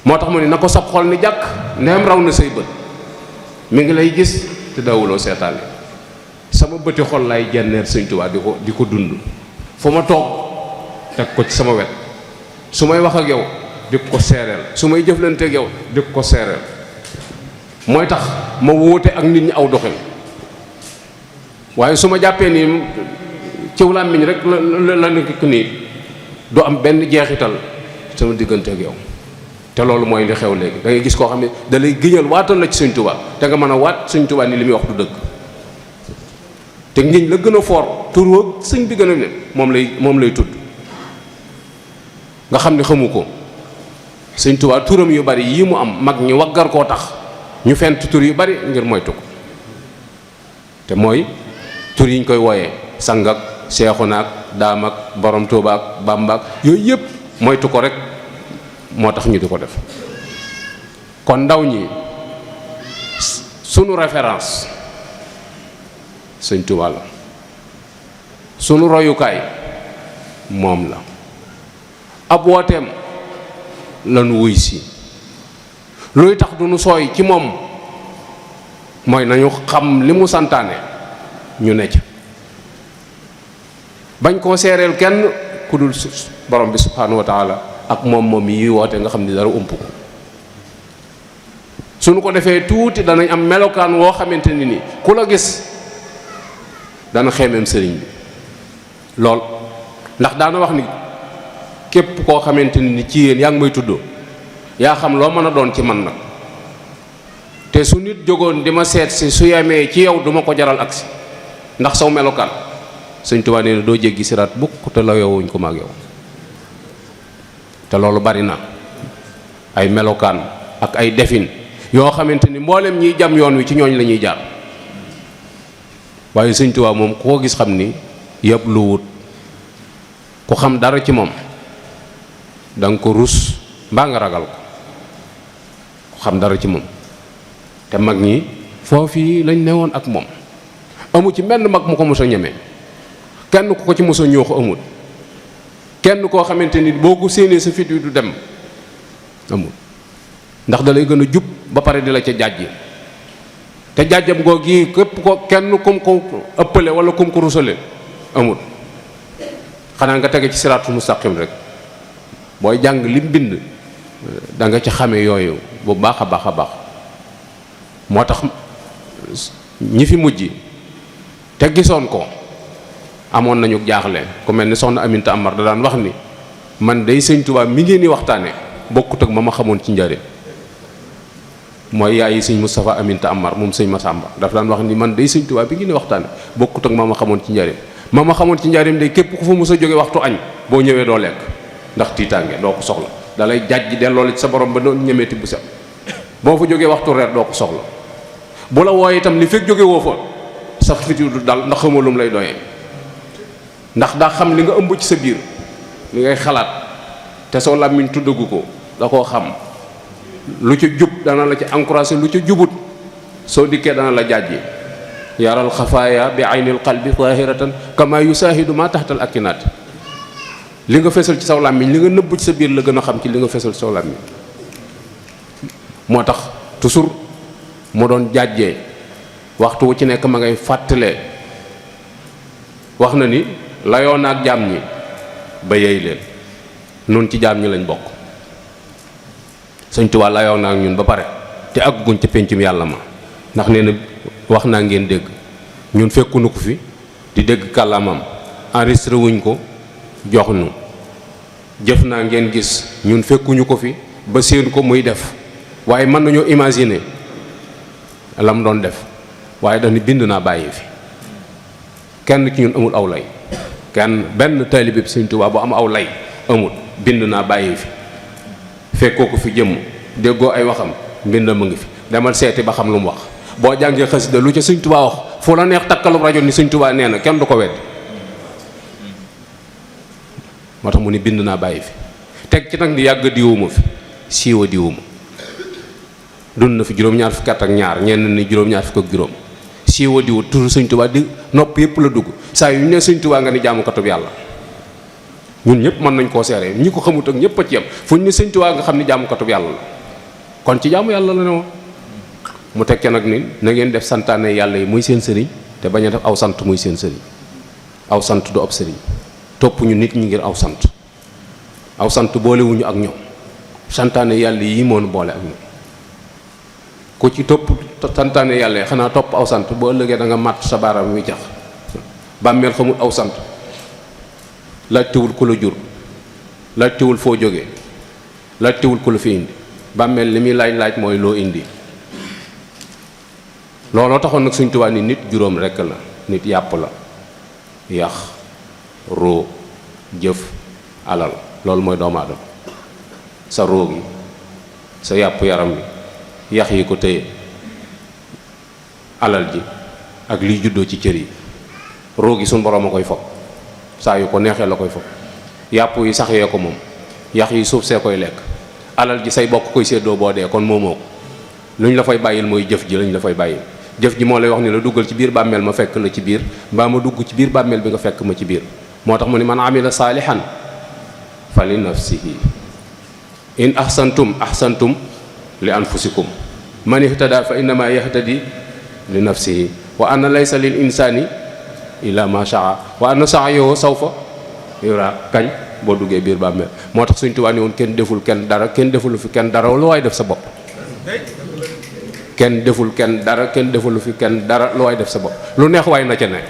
moo tax mu ne na ko sab xol ni jàkk ndeem raw na say bët, mi ngi lay gis te dawuloo seetaane. sama bëti xol lay jenneer sëñ Tuubaa di ko dund, fu ma toog teg ko ci sama wet, su may wax ak yow di ko seereel, su may jëflante ak yow di ko seereel. mooy tax ma wóote ak nit ñi aw doxin. waaye su ma jàppee nii ciw làmmiñ rek la nekk nii, du am benn jeexital sama diggante ak yow. te loolu mooy li xew léegi, da ngay gis koo xam ne da lay giñal waatal la ci sëñ Tuubaa, te nga mën a waat sëñ Tuubaa ni li muy wax du dëgg. te ngiñ la gën a foor tur wa sëñ bi gën a ne moom lay tudd, nga xam ne xamu ko. sëñ Tuubaa turam yu bari yii mu am, mag ñi waggar koo tax ñu fent tur yu bari ngir moytu ko. te mooy tur yiñ koy wooyee sang ak Seexuna ak Daam ak Borom Tuubaa ak Bàmba ak yooyu yëpp moytu ko rek moo tax ñu di ko def. kon ndaw ñi sunu référence sëñ Tuubaa la, sunu royukaay moom la. ab wooteem lanu wuy si. luy tax du nu sooy ci moom mooy nañu xam li mu santaane ñu ne ca, bañ koo seereel kenn ku dul borom bi subhaanahu wa taala ak moom yi woote nga xam ni dara ump ko. suñu ko defee tuuti danañ am melokaan woo xamante ni ku la gis dana xeemeem sëriñ bi lool. ndax daana wax ni képp koo xamante ni ci yéen yaa ngi may tuddoo, yaa xam loo mën a doon ci man nag, te su nit jógoon di ma seet si su yemee ci yow duma ko jaral agsi ndax saw melokaan. sëñ Tuubaa nee na doo jéggi siraat bukk te la yowuñ ko maag yow. te loolu bari na ay melokaan ak ay defin yoo xamante ni mboolem ñiy jam yoon wi ci ñooñ la ñuy jaar. waaye sëñ Tuubaa moom ku ko gis xam ni yëpp lu wut, ku xam dara ci moom danga ko rus mbaa nga ragal ko, ku xam dara ci moom. te mag ñi foofii lañ newoon ak moom, amu ci menn mag mu ko mos a ñeme, kenn ku ko ci mos a ñoo ko amul. kenn koo xamante ni boo ko séenee sa fit wi du dem amul, ndax da lay gën a jub ba pare di la ca jàjji te jàjjam googu yi képp ko kenn kum ko ëppale wala kum ko rusale amul. xanaa nga tege ci siraatul mustaqim rek booy jàng lim bind da nga ci xame yooyu bu baax a baax a baax. moo tax ñi fi mujj te gisoon ko amoon nañu jaaxle ku mel ni soxna Aminta Amar da daan wax ni man day sëñ Tuubaa mi ngeen di waxtaane bokkut ak ma xamoon ci njëriñ. mooy yaayi sëñ Moustapha Aminta Amar moom sëñ Massamba daf daan wax ni man day sëñ Tuubaa bi ngeen di waxtaane bokkut ak ma xamoon ci njëriñ. ma xamoon ci njëriñ day képp ku fa mos a jóge waxtu añ boo ñëwee doo lekk ndax tiitaange doo ko soxla da lay jàjj delloo la ci sa borom ba doon ñemeeti bu set boo fa jógee waxtu reer doo ko soxla. bu la wooye itam li fekk jóge woo fa sa fit du dal ndax xamoo lu mu lay doyee ndax daa xam li nga ëmb ci sa biir li ngay xalaat te soo làmmiñ tuddagu ko da koo xam lu ca jub dana la ci encouragé lu ca jubut soo dikkee dana la jàjji yaral xafaaya bi aynil qalbi zahiratan kama yusahidu ma taxtal akinaat li nga fesal ci saw làmmiñ li nga nëbb ci sa biir la gën a xam ci li nga fesal ci saw làmmiñ. moo tax toujours mu doon jàjjee waxtu wu ci nekk ma ngay fàttalee wax na ni layoo na ak jaam ñi ba yey leen nun ci jaam ñi lañ bokk. Sëñ Tuubaa layoo na ak ñun ba pare te àgguñ ca pencum yàlla ma ndax nee na wax naa ngeen dégg ñun fekkunu ko fi di dégg kàllaamam enregistré wuñ ko jox nu jëf naa ngeen gis ñun fekkuñu ko fi ba séen ko muy def waaye mën nañoo imaginer la mu doon def waaye dañu bind naa bàyyi fi kenn ci ñun amul aw lay kenn benn taalibe bi Sëñ Tuubaa bu am aw lay amul bind naa bàyyi fi fekkoo ko fi jëmm déggoo ay waxam mbind ma ngi fi demal seeti ba xam lu mu wax boo jàngee xasida lu ca Sëñ Tuubaa wax foo la neex takkalu rajo ni Sëñ Tuubaa nee na kenn du ko wedd moo tax mu ni bind naa bàyyi fi teg ci nag ni yàgg diwuma fi siiwa diwuma dund na fi juróom-ñaar fukki at ak ñaar ñenn ni juróom-ñaar fukk ak juróom siiwa diwu turu Sëñ Tuubaa di nopp yëpp la dugg saa yu ñu ne Sëñ Tuubaa nga ni jaamukatub yàlla ñun ñëpp mën nañ koo seere ñi ko xamut ak ñëpp a ci yem fu ñu ne Sëñ Tuubaa nga xam ni jaamukatub yàlla la kon ci jaamu yàlla la ne woon mu tekkee nag ni na ngeen def santaane yàlla yi muy seen sëriñ te bañ a def aw sant muy seen sëriñ aw sant du ab sëriñ topp ñu nit ñi ngir aw sant boolewuñu ak ñoom santaane yàlla yi moonu boole ak ñoom ku ci topp santaane yàlla yi xanaa topp aw sant boo ëllëgee da nga màtt sa baaraam wi jax bàmmeel xamul aw sant laajtewul ku la jur laajtewul foo jógee laajtewul ku la fi indi bàmmeel li muy laaj mooy loo indi looloo taxoon nag Sëñ Tuubaa ni nit juróom rekk la nit yàpp la yax roo jëf alal loolu mooy doomu aadama sa roo gi sa yàpp yaram bi yax yi ko téye alal ji ak liy juddoo ci cër yi roo gi suñ boroom a koy fob saa yu ko neexee la koy fob yàpp yi sax yee ko moom yax yi suuf see koy lekk alal ji say bokk koy séddoo boo dee kon moomoo ko lu ñu la fay bàyyil mooy jëf ji lañ la fay bàyyil jëf ji moo lay wax ni la duggal ci biir bàmmeel ma fekk la ci biir mbaa ma dugg ci biir bàmmeel bi nga fekk ma ci biir moo tax mu ni man amila saalihan fa li nafsihi in ahsantum li anfusikum man ihtada fa innama yahtadi li nafsihi wa anna laysa lil insani illa ma shaa wa anna sa'yahu sawfa yura kañ boo duggee biir bàmmeel moo tax Sëñ Tuubaa ni woon kenn deful kenn dara kenn defulu fi kenn dara lu waay def sa bopp kenn deful kenn dara kenn defulu fi kenn dara lu waay def sa bopp lu neex waay na ca ne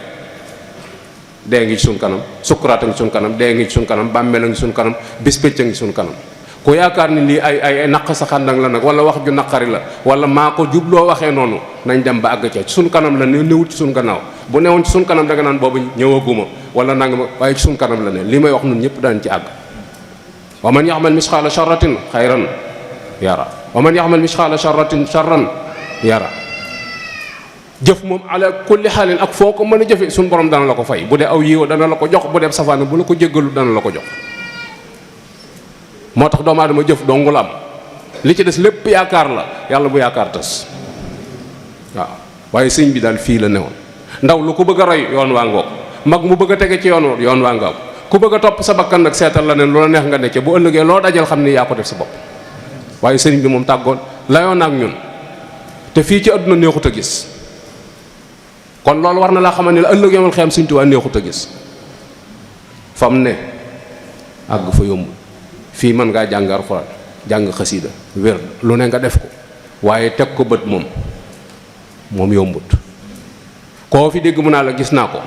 dee ngi ci suñ kanam sukkuraat a ngi suñ kanam dee ngi ci suñ kanam bàmmeel a ngi suñ kanam bis pécc a ngi suñ kanam ku yaakaar ni lii ay naq sa xàndang la nag wala wax ju naqari la wala maa ko jubloo waxee noonu nañ dem ba àgg ca ci suñ kanam la ne newut ci suñ gannaaw bu newoon ci suñ kanam da nga naan boobu ñëwaguma wala nanga waaye ci suñ kanam la ne li may wax nun ñëpp daan ci àgg wa man yaxmal misqaala charratin xayran yara wa man yaxmal misqaala charratin charran yara jëf moom ala kulli xaalin ak foo ko mën a jëfe suñ borom dana la ko fay bu dee aw yiwa dana la ko jox bu dee safaana bu la ko jéggalu dana la ko jox moo tax doomu aadama jëf dongu la am li ci des lépp yaakaar la yàlla bu yaakaar tas waaw waaye sëñ bi daal fii la newoon ndaw lu ko bëgg a roy yoon waa ngoog mag mu bëgg a tege ci yoon waa ngoog ku bëgg a topp sa bakkan nag seetal la ne loola neex nga ne ca bu ëllëgee loo dajal xam ni yaa ko def sa bopp. waaye sëriñ bi moom tàggoon layoon ak ñun te fii ci àdduna neexut a gis kon loolu war na laa xamal ne la ëllëg yomal xiyam Sëriñ Tuubaa neexut a gis fam ne àgg fa yombul fii mën ngaa jàng alxuraan jàng xasiida wér lu ne nga def ko waaye teg ko bët moom yombut. koo fi dégg mu naa la gis naa ko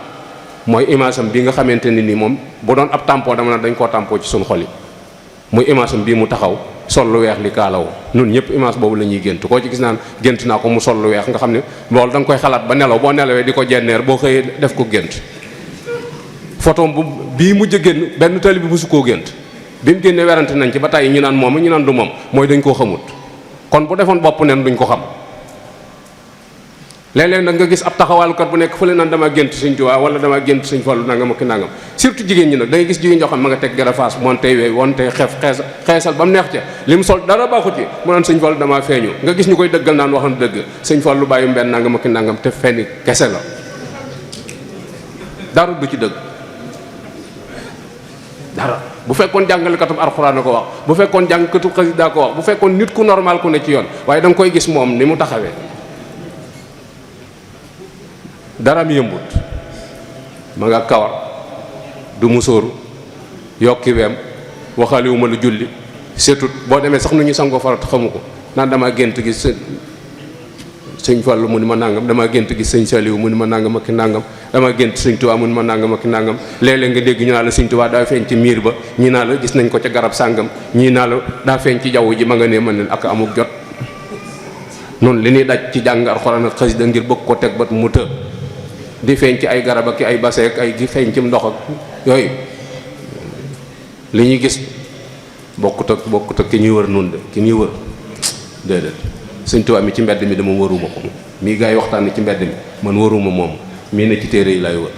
mooy image am bi nga xamante ne nii moom bu doon ab tampon dama na dañ koo tampon ci suñu xol yi muy image am bii mu taxaw sol lu weex li kaalaw nun ñëpp image boobu la ñuy gént koo ci gis naan gént naa ko mu sol lu weex nga xam ne loolu da nga koy xalaat ba nelaw boo nelawee di ko jenneer boo xëyee def ko gént. photo bu bii mujj a génn benn tali bi musu koo gént bi mu génnee werante nañ ci ba tàyyi ñu naan moom ñu naan du moom mooy dañ koo xamut kon bu defoon bopp neen duñ ko xam. léeg-léeg nag nga gis ab taxawaalukat bu nekk fële naan dama gént Sëñ Tuubaa wala dama gént Sëñ Fallu nangam ak nangam surtout jigéen ñi nag da ngay gis jigéen joo xam ma nga teg garafaas monte wee wonte xeesal ba mu neex ca li mu sol dara baaxut ci mu naan Sëñ Fallu damaa feeñu nga gis ñu koy dëggal naan waxam dëgg Sëñ Fallu bàyyi mbenn nangam ak nangam te fenni kese la dara du ci dëgg dara. bu fekkoon jàngalekatub alxuraan a ko wax bu fekkoon jàngkatub xasida ko wax bu fekkoon nit ku normal ku ne ci yoon waaye da nga koy gis moom ni mu taxawee dara mi yëmbut ma nga kawar du musóoru yokki weem waxaliwuma lu julli setut boo demee sax nu ñu sangoo farat xamu ko naan dama gént gis sëñ Fallu mu ni ma nangam dama gént gis sëñ Saliou mu ni ma nangam ak nangam dama gént sëñ Tuubaa mu ni ma nangam ak nangam léeg-léeg nga dégg ñu naa la sëñ Tuubaa daa feeñ ci miir ba ñii naa la gis nañ ko ca garab sàngam ñii naa la daa feeñ ci jaww ji ma nga ne man leen ak amuk jot noonu li ñuy daj ci jàng alxuraan ak xasida ngir bëgg ko teg bat mu të di feeñ ci ay garab ak ay base ak ay di feeñ ci ndox ak yooyu li ñuy gis bokkut ak ki ñuy wër nun de ki ñuy wër déedéet Sëñ Tuubaa mi ci mbedd mi dama wëruma ko mii gaa yi waxtaan ci mbedd mi man wëruma moom mii ne ci téere yi lay wër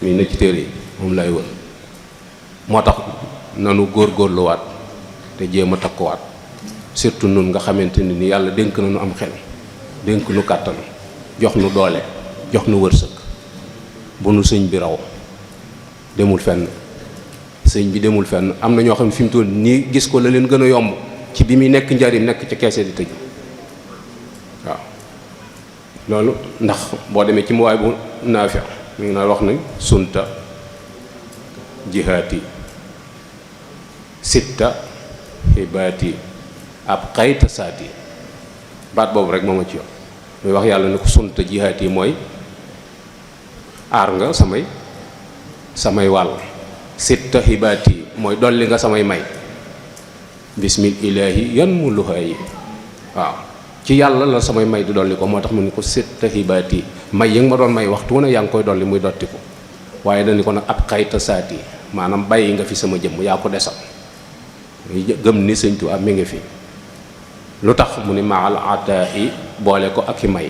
mii ne ci téere yi moom lay wër moo tax nanu góorgóorluwaat te jéem a takkuwaat surtout nun nga xamante ni yàlla dénk na nu am xel dénk nu kàttan jox nu doole jox nu wërsëg bu nu sëñ bi raw demul fenn sëñ bi demul fenn am na ñoo xam ne fi mu toll nii gis ko la leen gën a yomb ci bi muy nekk njariñ nekk ci keese di tëj waaw loolu ndax boo demee ci mu waay bu naafi mi ngi naa wax ne sunta jihaati sitta xibaati ab xayta saati baat boobu rek moo ma ci yoon muy wax yàlla ne ko sunta jihaat yi mooy aar nga samay wàll sitta xibaat yi mooy dolli nga samay may bismil ilaahi yan mu luhaa yi waaw ci yàlla la samay may di dolli ko moo tax mu ne ko sitta xibaat yi may yi nga ma doon may waxtu wu ne yaa ngi koy dolli muy dotti ko waaye dañu ko nag ab xayta saat yi maanaam bàyyi nga fi sama jëmm yaa ko desal muy gëm ni Sëñ Tuubaa mi ngi fi lu tax mu ni maal ataa yi boole ko ak i may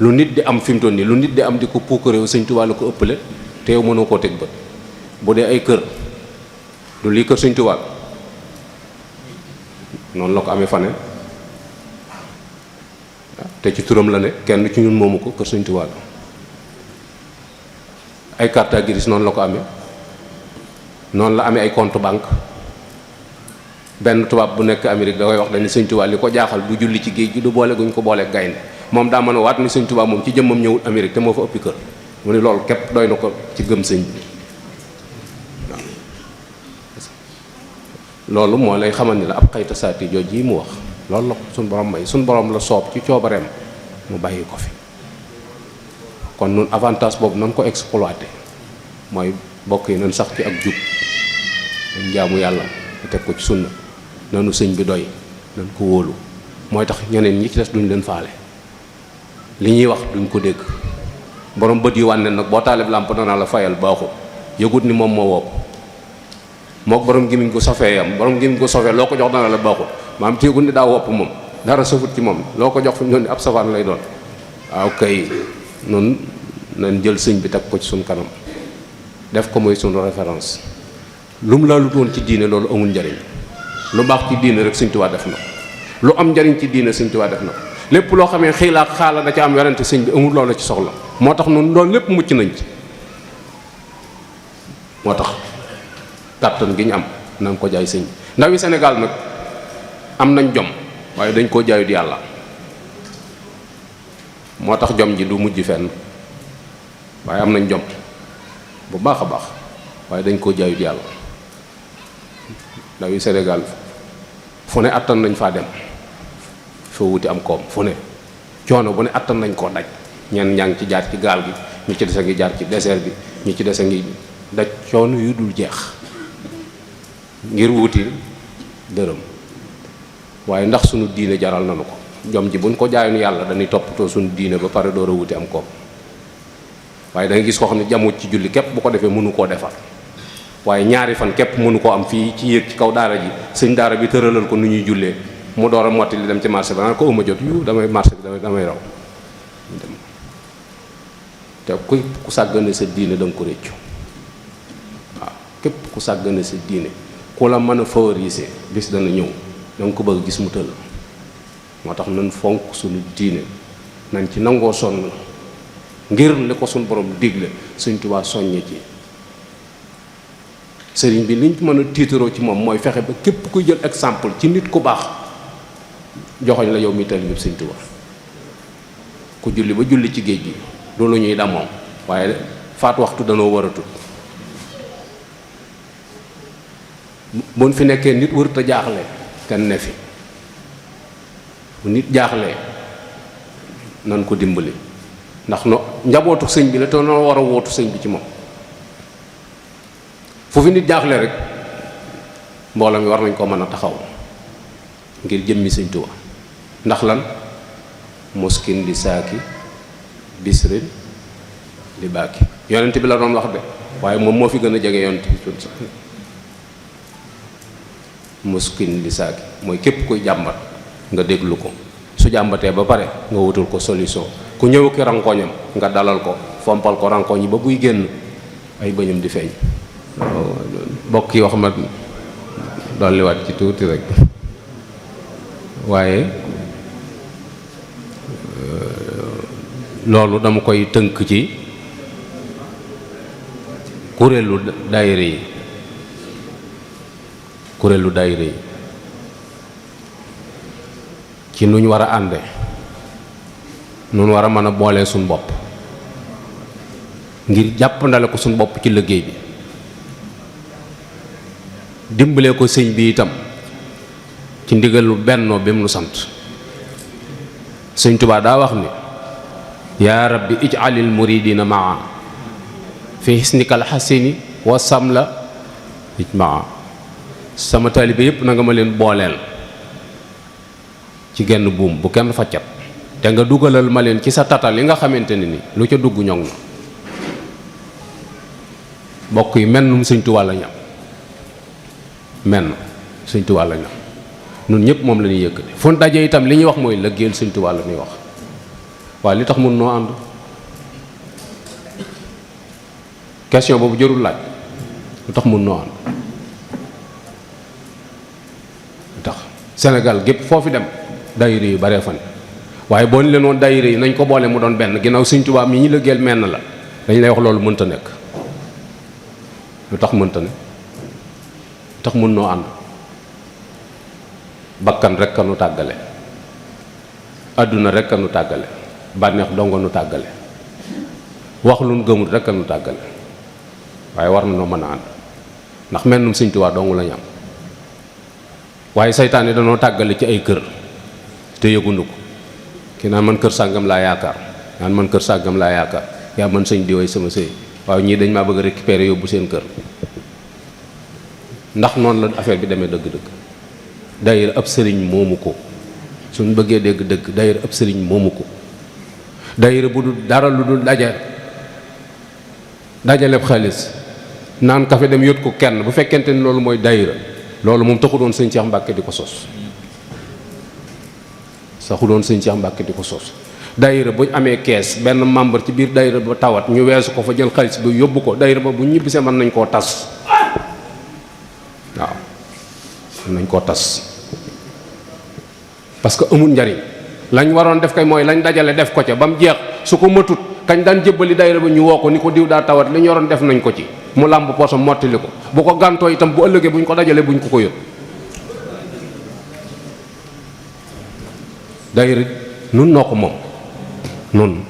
lu nit di am fi mu toll nii lu nit di am di ko puukaréew Sëñ Tuubaa la ko ëppale te yow mënoo koo teg bët bu dee ay kër du lii kër Sëñ Tuubaa noonu la ko amee faneen te ci turam la ne kenn ci ñun moomu ko kër Sëñ Tuubaa la ay carte grise noonu la ko amee noonu la amee ay compte banque benn tubaab bu nekk Amérique da koy wax dañu Sëñ Tuubaa li ko jaaxal du julli ci géej gi du boole guñ ko boole gaynde moom daa mën a waat ni Sëñ Tuubaa moom ci jëmmam ñëwul Amérique te moo fa ëppi kër mu ni loolu képp doy na ko ci gëm sëñ bi waaw loolu moo lay xamal ni la ab xayta saati jooj yi mu wax loolu la suñ borom may suñ borom la soob ci coobareem mu bàyyi ko fi kon nun avantage boobu nan ko exploité mooy bokk yi nan sax ci ak jub dañ jaamu yàlla teg ko ci sunna nanu sëñ bi doy nan ko wóolu mooy tax ñeneen ñi ci des duñ leen faale li ñuy wax duñ ko dégg borom bët yi wànneen nag boo taalib làmp danaa la fayal baaxul yëgut ni moom moo wopp mook borom gémmiñ ko sofee yam borom gémmiñ ko sofee loo ko jox dana la baaxul maam te yëgut ni daa wopp moom dara safut ci moom loo ko jox fi mu doon ni ab safaan lay doon waaw kay noonu nañ jël sëñ bi teg ko ci suñ kanam def ko mooy suñu référence lu mu laalut woon ci diine loolu amul njariñ lu baax ci diine rek Sëñ Tuubaa def na lu am njariñ ci diine Sëñ Tuubaa def na lépp loo xamee xiila ak xaala da ca am werante sëñ bi amul loolu ci soxla moo tax noonu loolu lépp mucc nañ ci moo tax kàttan gi ñu am nañ ko jaay sëñ ndawi Sénégal nag am nañ jom waaye dañ koo jaayut yàlla moo tax jom ji du mujj fenn waaye am nañ jom bu baax a baax waaye dañ koo jaayut yàlla ndawi Sénégal fu ne attan nañ faa dem foo wuti am koom fu ne coono bu ne attan nañ koo daj ñenn ñaa ngi ci jaar ci gaal gi ñu ci dese ngi jaar ci désert bi ñu ci dese ngi daj coono yu dul jeex ngir wuti dërëm waaye ndax sunu diine jaral nañu ko jom ji buñ ko jaayoon yàlla dañuy toppatoo sunu diine ba pare door a wuti am koom waaye da nga gis koo xam ne jamut ci julli képp bu ko defee mënu koo defar waaye ñaari fan képp mënu koo am fii ci yéeg ci kaw daara ji sëñ daara bi tëralal ko nu ñuy jullee mu door a motti li dem ci marché ba naan ko ëmma jot yu damay marché bi damay raw dem te ku sàggane sa diine da nga ko réccu waaw képp ku sàggane sa diine ku la mën a favoriser bis dana ñëw da nga ko bëgg gis mu tëll moo tax nañ fonk suñu diine nañ ci nangoo sonn ngir li ko suñu borom digle Sëñ Tuubaa soññe ci sëriñ bi liñ mën a tiitaroo ci moom mooy fexe ba képp kuy jël exemple ci nit ku baax joxoñ la yow mi taalibe Sëñ Tuubaa ku julli ba julli ci géej gi loolu ñuy damoom waaye faat waxtu danoo war a tut buñ fi nekkee nit wërut a jaaxle te ne fi bu nit jaaxlee nan ko dimbali ndax no njabootu sëñ bi la te noo war a wootu sëñ bi ci moom fu fi nit jaaxle rek mbooloo mi war nañ ko mën a taxaw ngir jëmmi Sëñ Tuubaa ndax lan moskin di saaki bisrin di baaki yonent bi la doon wax de waaye moom moo fi gën a jege yonent bi tuuti sax moskin di saaki mooy képp kuy jàmbat nga déglu ko su jàmbatee ba pare nga wutul ko solution ku ñëw ki rankoñam nga dalal ko fompal ko rankoñ yi ba buy génn ay bëñam di feeñ bokk yi wax ma dolliwaat ci tuuti rek waaye loolu dama koy tënk ci kuréelu daayira yi ci nu ñu war a ànde nu ñu war a mën a boolee suñ bopp ngir jàppandale ko suñ bopp ci liggéey bi dimbalee ko sëñ bi itam ci ndigalu bennoo bi mu nu sant Sëñ Tuubaa daa wax ni yaa rabbi ij'alil muridina maa fi hisnikal hasini wa samla ijmaa sama taalibe yépp na nga ma leen booleel ci genn buum bu kenn faccat te nga dugalal ma leen ci sa tatal yi nga xamante ne ni lu ca dugg ñoŋ na bokk yi mennum Sëñ Tuubaa la ñam menn Sëñ Tuubaa la ñam nun ñëpp moom la ñuy yëkkati fu daje itam li ñuy wax mooy liggéeyal Sëñ Tuubaa la ñuy wax waaye li tax mun noo ànd question boobu jërul laaj lu tax mun noo ànd lu tax Sénégal gépp foo fi dem daayira yu baree fan waaye boo ni leen woon daayira yi nañ ko boole mu doon benn ginnaaw Sëñ Tuubaa mi ñu liggéeyal menn la dañ lay wax loolu mënta nekk lu tax mënta ne lu tax mun noo ànd bakkan rek a nu tàggale àdduna rek a nu tàggale bànneex dongo nu tàggale wax lu nu gëmul rek a nu tàggale waaye war na noo mën a ànd ndax mennum Sëñ Tuubaa dongu la ñu am waaye saytaane danoo tàggale ci ay kër te yëgunu ko ki naan man kër sàngam laa yaakaar naan man kër sàngam laa yaakaar yaa man sëñ di way sama sëy waaye ñii dañ maa bëgg a récupérer yóbbu seen kër ndax noonu la affaire bi demee dëgg-dëgg daayira ab sëriñ moomu ko suñ bëggee dégg dëgg daayira ab sëriñ moomu ko daayira bu dul dara lu dul dajaleb xaalis naan kafe dem yót ko kenn bu fekkente ni loolu mooy daayira loolu moom taxu doon sëñ Cheikh Mbacke di ko sos di ko sos daayira bu ñu amee kees benn membre ci biir daayira ba tawat ñu weesu ko fa jël xaalis bi yóbbu ko daayira ba bu ñibbisee mën nañ koo tas waaw mën nañ koo tas parce que amul njariñ lañ waroon def kay mooy lañ dajale def ko ca ba mu jeex su ko matut kañ daan jébbali daayira ba ñu woo ko ni ko diw daa tawat li ñu waroon def nañ ko ci mu làmb poosam mottali ko bu ko gàntoo itam bu ëllëgee buñ ko dajalee buñ ko ko yót daayira nun noo ko moom nun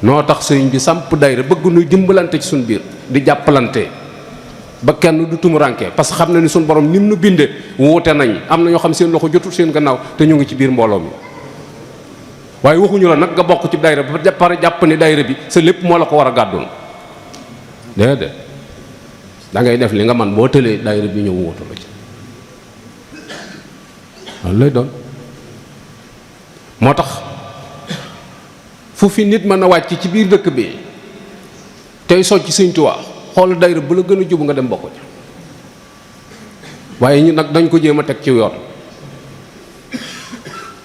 noo tax sëriñ bi samp daayira bëgg nuy dimbalante ci suñ biir di jàppalante ba kenn du tumuranke parce que xam na ni suñ borom nim nu binde wuute nañ am na ñoo xam seen loxo jotul seen gannaaw te ñu ngi ci biir mbooloo mi waaye waxuñu la nag nga bokk ci daayira ba pare jàpp ni daayira bi sa lépp moo la ko war a gàddul déedéet da ngay def li nga man boo tëlee daayira bi ñëw wuutu la ci loolu lay doon moo tax fu fi nit mën a wàcc ci biir dëkk bi tey socc Sëñ Tuubaa xool daayira bu la gën a jubu nga dem bokk ci waaye ñu nag dañ ko jéem a teg ci yoon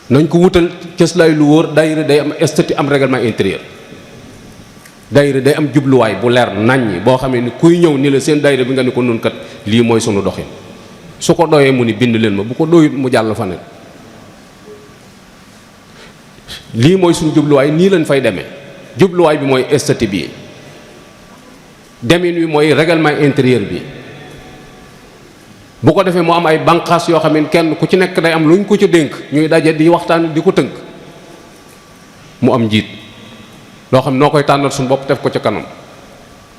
nañ ko wutal cëslaay lu wóor daayira day am statut am règlement intérieur daayira day am jubluwaay bu leer naññ boo xamee ni kuy ñëw ni la seen daayira bi nga ni ko nun kat lii mooy sunu doxin su ko doyee mu ni bind leen ma bu ko doyut mu jàll fa ne lii mooy suñu jubluwaay nii lañ fay demee jubluwaay bi mooy statut bi demin wi mooy règlement intérieur bi bu ko defee mu am ay banqaas yoo xam ne kenn ku ci nekk day am lu ñu ko ci dénk ñuy daje di waxtaan di ko tënk mu am njiit loo xam noo koy tànnal suñu bopp def ko ca kanam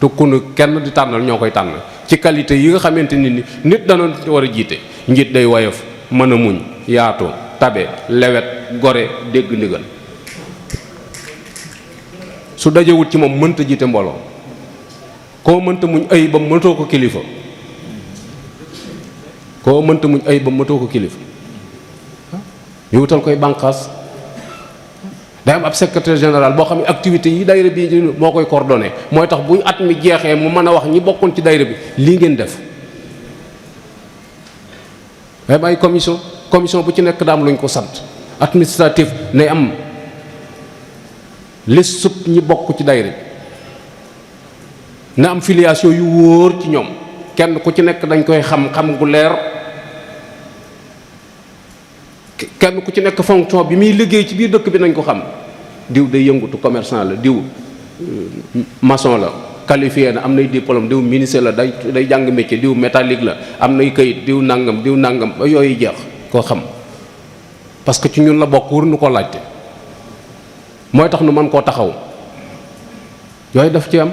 tukkunu kenn di tànnal ñoo koy tànn ci qualité yi nga xamante ni nit dana war a jiite njiit day woyof mën a muñ yaatu tabe lewet gore dégg ndigal su dajewut ci moom mënta jiite mbooloo koo mënta muñ ay ba mënatoo ko kilifa koo mënta muñ ay ba mënatoo ko kilifa ñu wutal koy bànqaas day am ab secrétaire général boo xam ne activité yi daayira bi moo koy coordonné mooy tax bu at mi jeexee mu mën a wax ñi bokkoon ci daayira bi lii ngeen def day am ay commission bu ci nekk daam luñ ko sant administratif nay am liste sub ñi bokk ci daayira bi na am filiation yu wóor ci ñoom kenn ku ci nekk dañ koy xam gu leer kenn ku ci nekk fonction bi muy liggéey ci biir dëkk bi nañ ko xam diw day yëngutu commerçant la diw maçon la qualifié na am nay diplôme diw ministre la day jàng métier diw métallique la am nay kayit diw nangam ba yooyu jeex koo xam parce que ci ñun la bokk wër nu ko laajte mooy tax nu mën koo taxaw yooyu daf ci am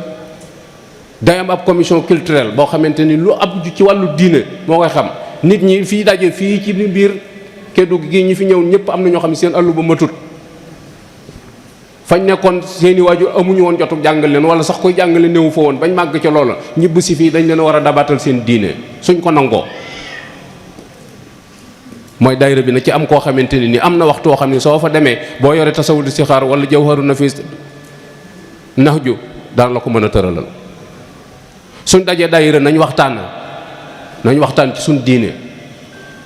day am ab commission culturelle boo xamante ni lu ab ci wàllu diine moo koy xam nit ñi fii daje fii ci biir Kédougou gi ñi fi ñëw ñëpp am na ñoo xam ne seen àllu ba matut fañ nekkoon seeni waajur amuñu woon jotu jàngal leen wala sax koy jàngale néewu fa woon bañ màgg ca loola ñibb si fii dañ leen war a dabaatal seen diine suñ ko nangoo mooy daayira bi na ci am koo xamante ni am na waxtu woo xam ne soo fa demee boo yore tasawul di sixaar wala jawharu nafis nax ju daan la ko mën a tëralal suñ dajee daayira nañ waxtaan ci suñ diine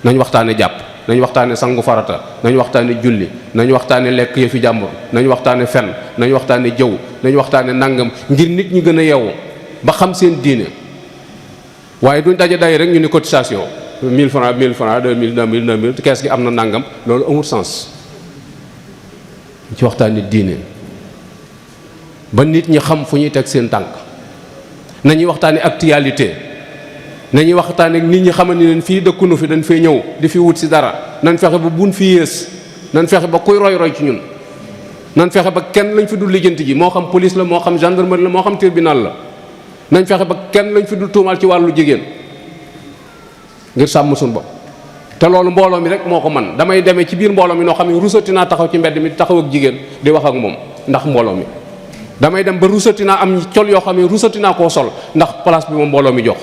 nañ waxtaane jàpp nañ waxtaane sangu farata nañ waxtaane julli nañ waxtaane lekk yëfi jàmbur nañ waxtaane fen nañ waxtaane jëw nañ waxtaane nangam ngir nit ñi gën a yeewu ba xam seen diine waaye duñ daje daayira rek ñu ni cotisation 1000 francs 2000 kees gi am na nangam loolu amul sens ci waxtaane diine ba nit ñi xam fu ñuy teg seen tànk nañuy waxtaane actualité nañuy waxtaane nit ñi xamal ni leen fii dëkkunu fi dañ fay ñëw di fi wut si dara nañ fexe ba buñ fi yées nañ fexe ba kuy roy ci ñun nañ fexe ba kenn lañ fi dul lijjanti ji moo xam police la moo xam gendarmerie la moo xam tribunal la nañ fexe ba kenn lañ fi dul tuumaal ci wàllu jigéen ngir sàmm suñu bopp te loolu mbooloo mi rek moo ko man damay demee ci biir mbooloo mi noo xam ne rusati naa taxaw ci mbedd mi taxaw ak jigéen di wax ak moom ndax mbooloo mi damay dem ba rusati naa am col yoo xam ne rusati naa koo sol ndax place bi ma mbooloo mi jox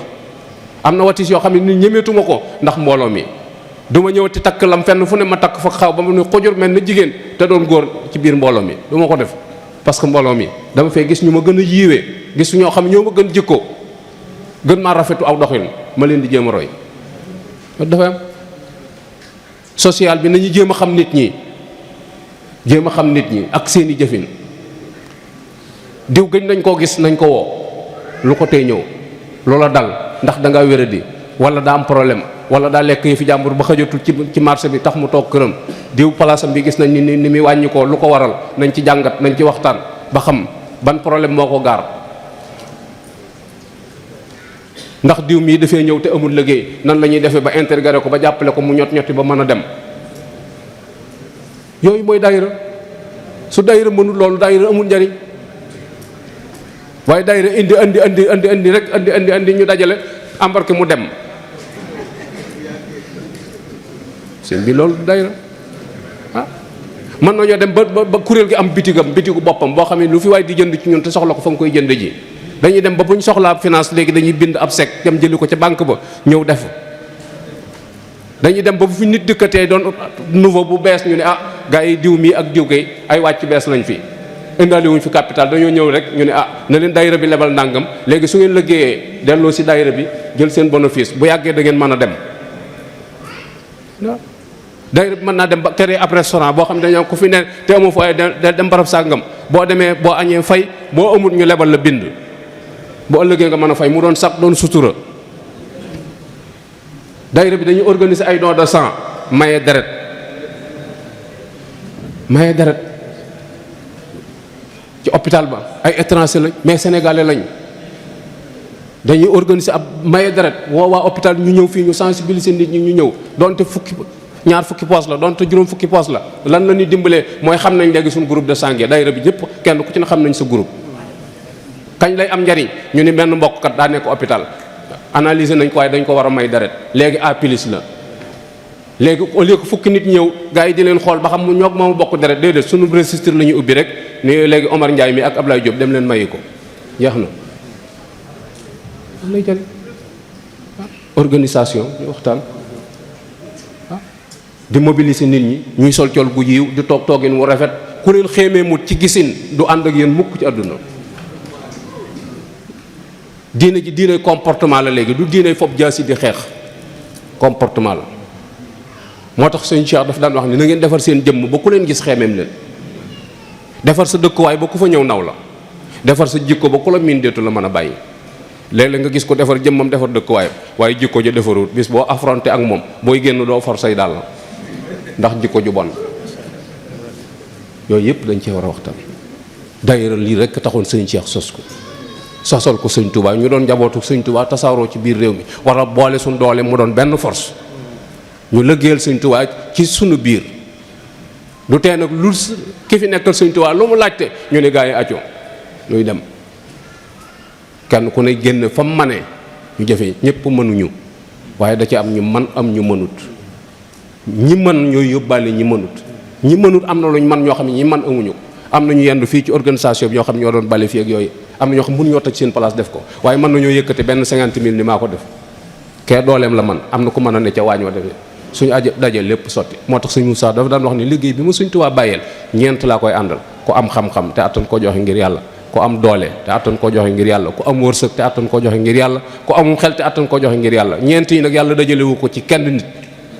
am na watis yoo xam ne ni ñemeetuma ko ndax mbooloo mi du ma ñëwati takk lam fenn fu ne ma takk fa xaw ba mu ne xujur mel na jigéen te doon góor ci biir mbooloo mi du ma ko def parce que mbooloo mi dama fay gis ñu ma gën a yiiwee gis ñoo xam ne ñoo ma gën jikko gën maa rafetu aw doxin ma leen di jéem a roy dafa am social bi nañu jéem a xam nit ñi ak seeni jëfin diw gëñ nañ koo gis nañ ko woo lu ko tey ñëw loola dal ndax da ngaa wéradi wala daa am problème wala daa lekk yi fi jàmbur ba xajatul ci marché bi tax mu toog këram diw palaasam bi gis nañ ni muy wàññi ko lu ko waral nañ ci jàngat nañ ci waxtaan ba xam ban problème moo ko gaar ndax diw mii dafay ñëw te amul liggéey nan la ñuy defee ba intégré ko ba jàppale ko mu ñoti ba mën a dem. yooyu mooy daayira. su daayira mënul loolu daayira amul njariñ waaye daayira indi rek indi ñu dajale embarqué mu dem seen bi loolu daayira mën nañoo dem ba kuréel gi am bitigu boppam boo xam ne lu fi waay di jënd ci ñun te soxla ko fa nga koy jënd ji dañuy dem ba bu ñu soxlaa finance léegi dañuy bind ab chèque dem jëli ko ca banque ba ñëw def dañuy dem ba bu fi nit dëkkatee doon nouveau bu bees ñu ne gaa yi diw mii ak diw kay ay wàcc bees lañ fi indaale wuñ fi capital dañoo ñëw rek ñu ne na leen daayira bi lebal nàngam léegi su ngeen liggéeyee delloo si daayira bi jël seen bénéfice bu yàggee da ngeen mën a dem waaw daayira bi mën naa dem ba créer ab restaurant boo xam ne dañoo ko fi ne te amoo fa ay dem barab sàngam boo demee boo añee fay boo amul ñu lebal la bind bu ëllëgee nga mën a fay mu doon sax doon sutura daayira bi dañuy organiser ay don de sang maye deret ci hôpital ba ay étranger lañ mais sénégalais lañ dañuy organiser ab maye deret woo waa hôpital ñu ñëw fii ñu sensibiliser nit ñi ñu ñëw donte ñaar fukki poos la donte juróom fukki poos la lan la ñuy dimbalee mooy xam nañ léegi suñu groupe de sanguin daayira bi ñëpp kenn ku ci ne xam nañ sa groupe kañ lay am njariñ ñu ni benn mbokk kat daa nekk hôpital analyser nañ ko waaye dañ ko war a may deret léegi A plus la léegi au lieu que fukki nit ñëw gars yi di leen xool ba xam mu ñoog moomu bokk deret déedéet sunu registre la ñuy ubbi rek ni léegi Omar Ndiaye mi ak Ablaye Diop dem leen mayi ko jeex na lay jël organisation ñu waxtaan di mobiliser nit ñi ñuy sol col gu yiw di toogin wu rafet ku leen xéemee mut ci gisin du ànd ak yéen mukk ci àdduna diine ji diine comportement la léegi du diine fob jaasi di xeex comportement la moo tax sëñ Cheikh daf daan wax ni na ngeen defar seen jëmm ba ku leen gis xeemeem leen defar sa dëkkuwaay ba ku fa ñëw naw la defar sa jikko ba ku la miin deetu la mën a bàyyi léeg-léeg nga gis ko defar jëmmam defar dëkkuwaayam waaye jikko ja defarut bis boo affronté ak moom booy génn doo for say daal ndax jikko ju bon yooyu yëpp dañ cee war a waxtaan daayira lii rek taxoon sëñ Cheikh sos ko sosal ko sëñ Touba ñu doon njabootu sëñ Touba tasaaroo ci biir réew mi war a boole suñ doole mu doon benn force ñu lëggéeyal sëñ Touba ci sunu biir du tee nag lu ki fi nekkal sëñ Touba lu mu laajte ñu ne gaa yi acco ñuy dem kenn ku ne génn fa mu manee ñu jëfe ñëpp mënuñu waaye da ci am ñu man am ñu mënut ñi mën ñooy yóbbaale ñi mënut am na luñ man ñoo xam ne ñi man amuñu ko am na ñu yendu fii ci organisation bi ñoo xam ne ñoo doon bale fii ak yooyu am na ñoo xam mënu ñoo tëj seen place def ko waaye mën nañoo yëkkate benn 50 000 ni maa ko def kee dooleem la man am na ku mën a ne ca waañ wa defee suñu daje lépp sotti moo tax sëñ Moussa dafa daan wax ni liggéey bi ma Sëñ Tuubaa bàyyeel ñeent laa koy àndal ku am xam-xam te attan koo joxe ngir yàlla ku am doole te attan koo joxe ngir yàlla ku am wërsëg te attan koo joxe ngir yàlla ku amum xel te attan koo joxe ngir yàlla ñeent yi nag yàlla dajalewu ko ci kenn nit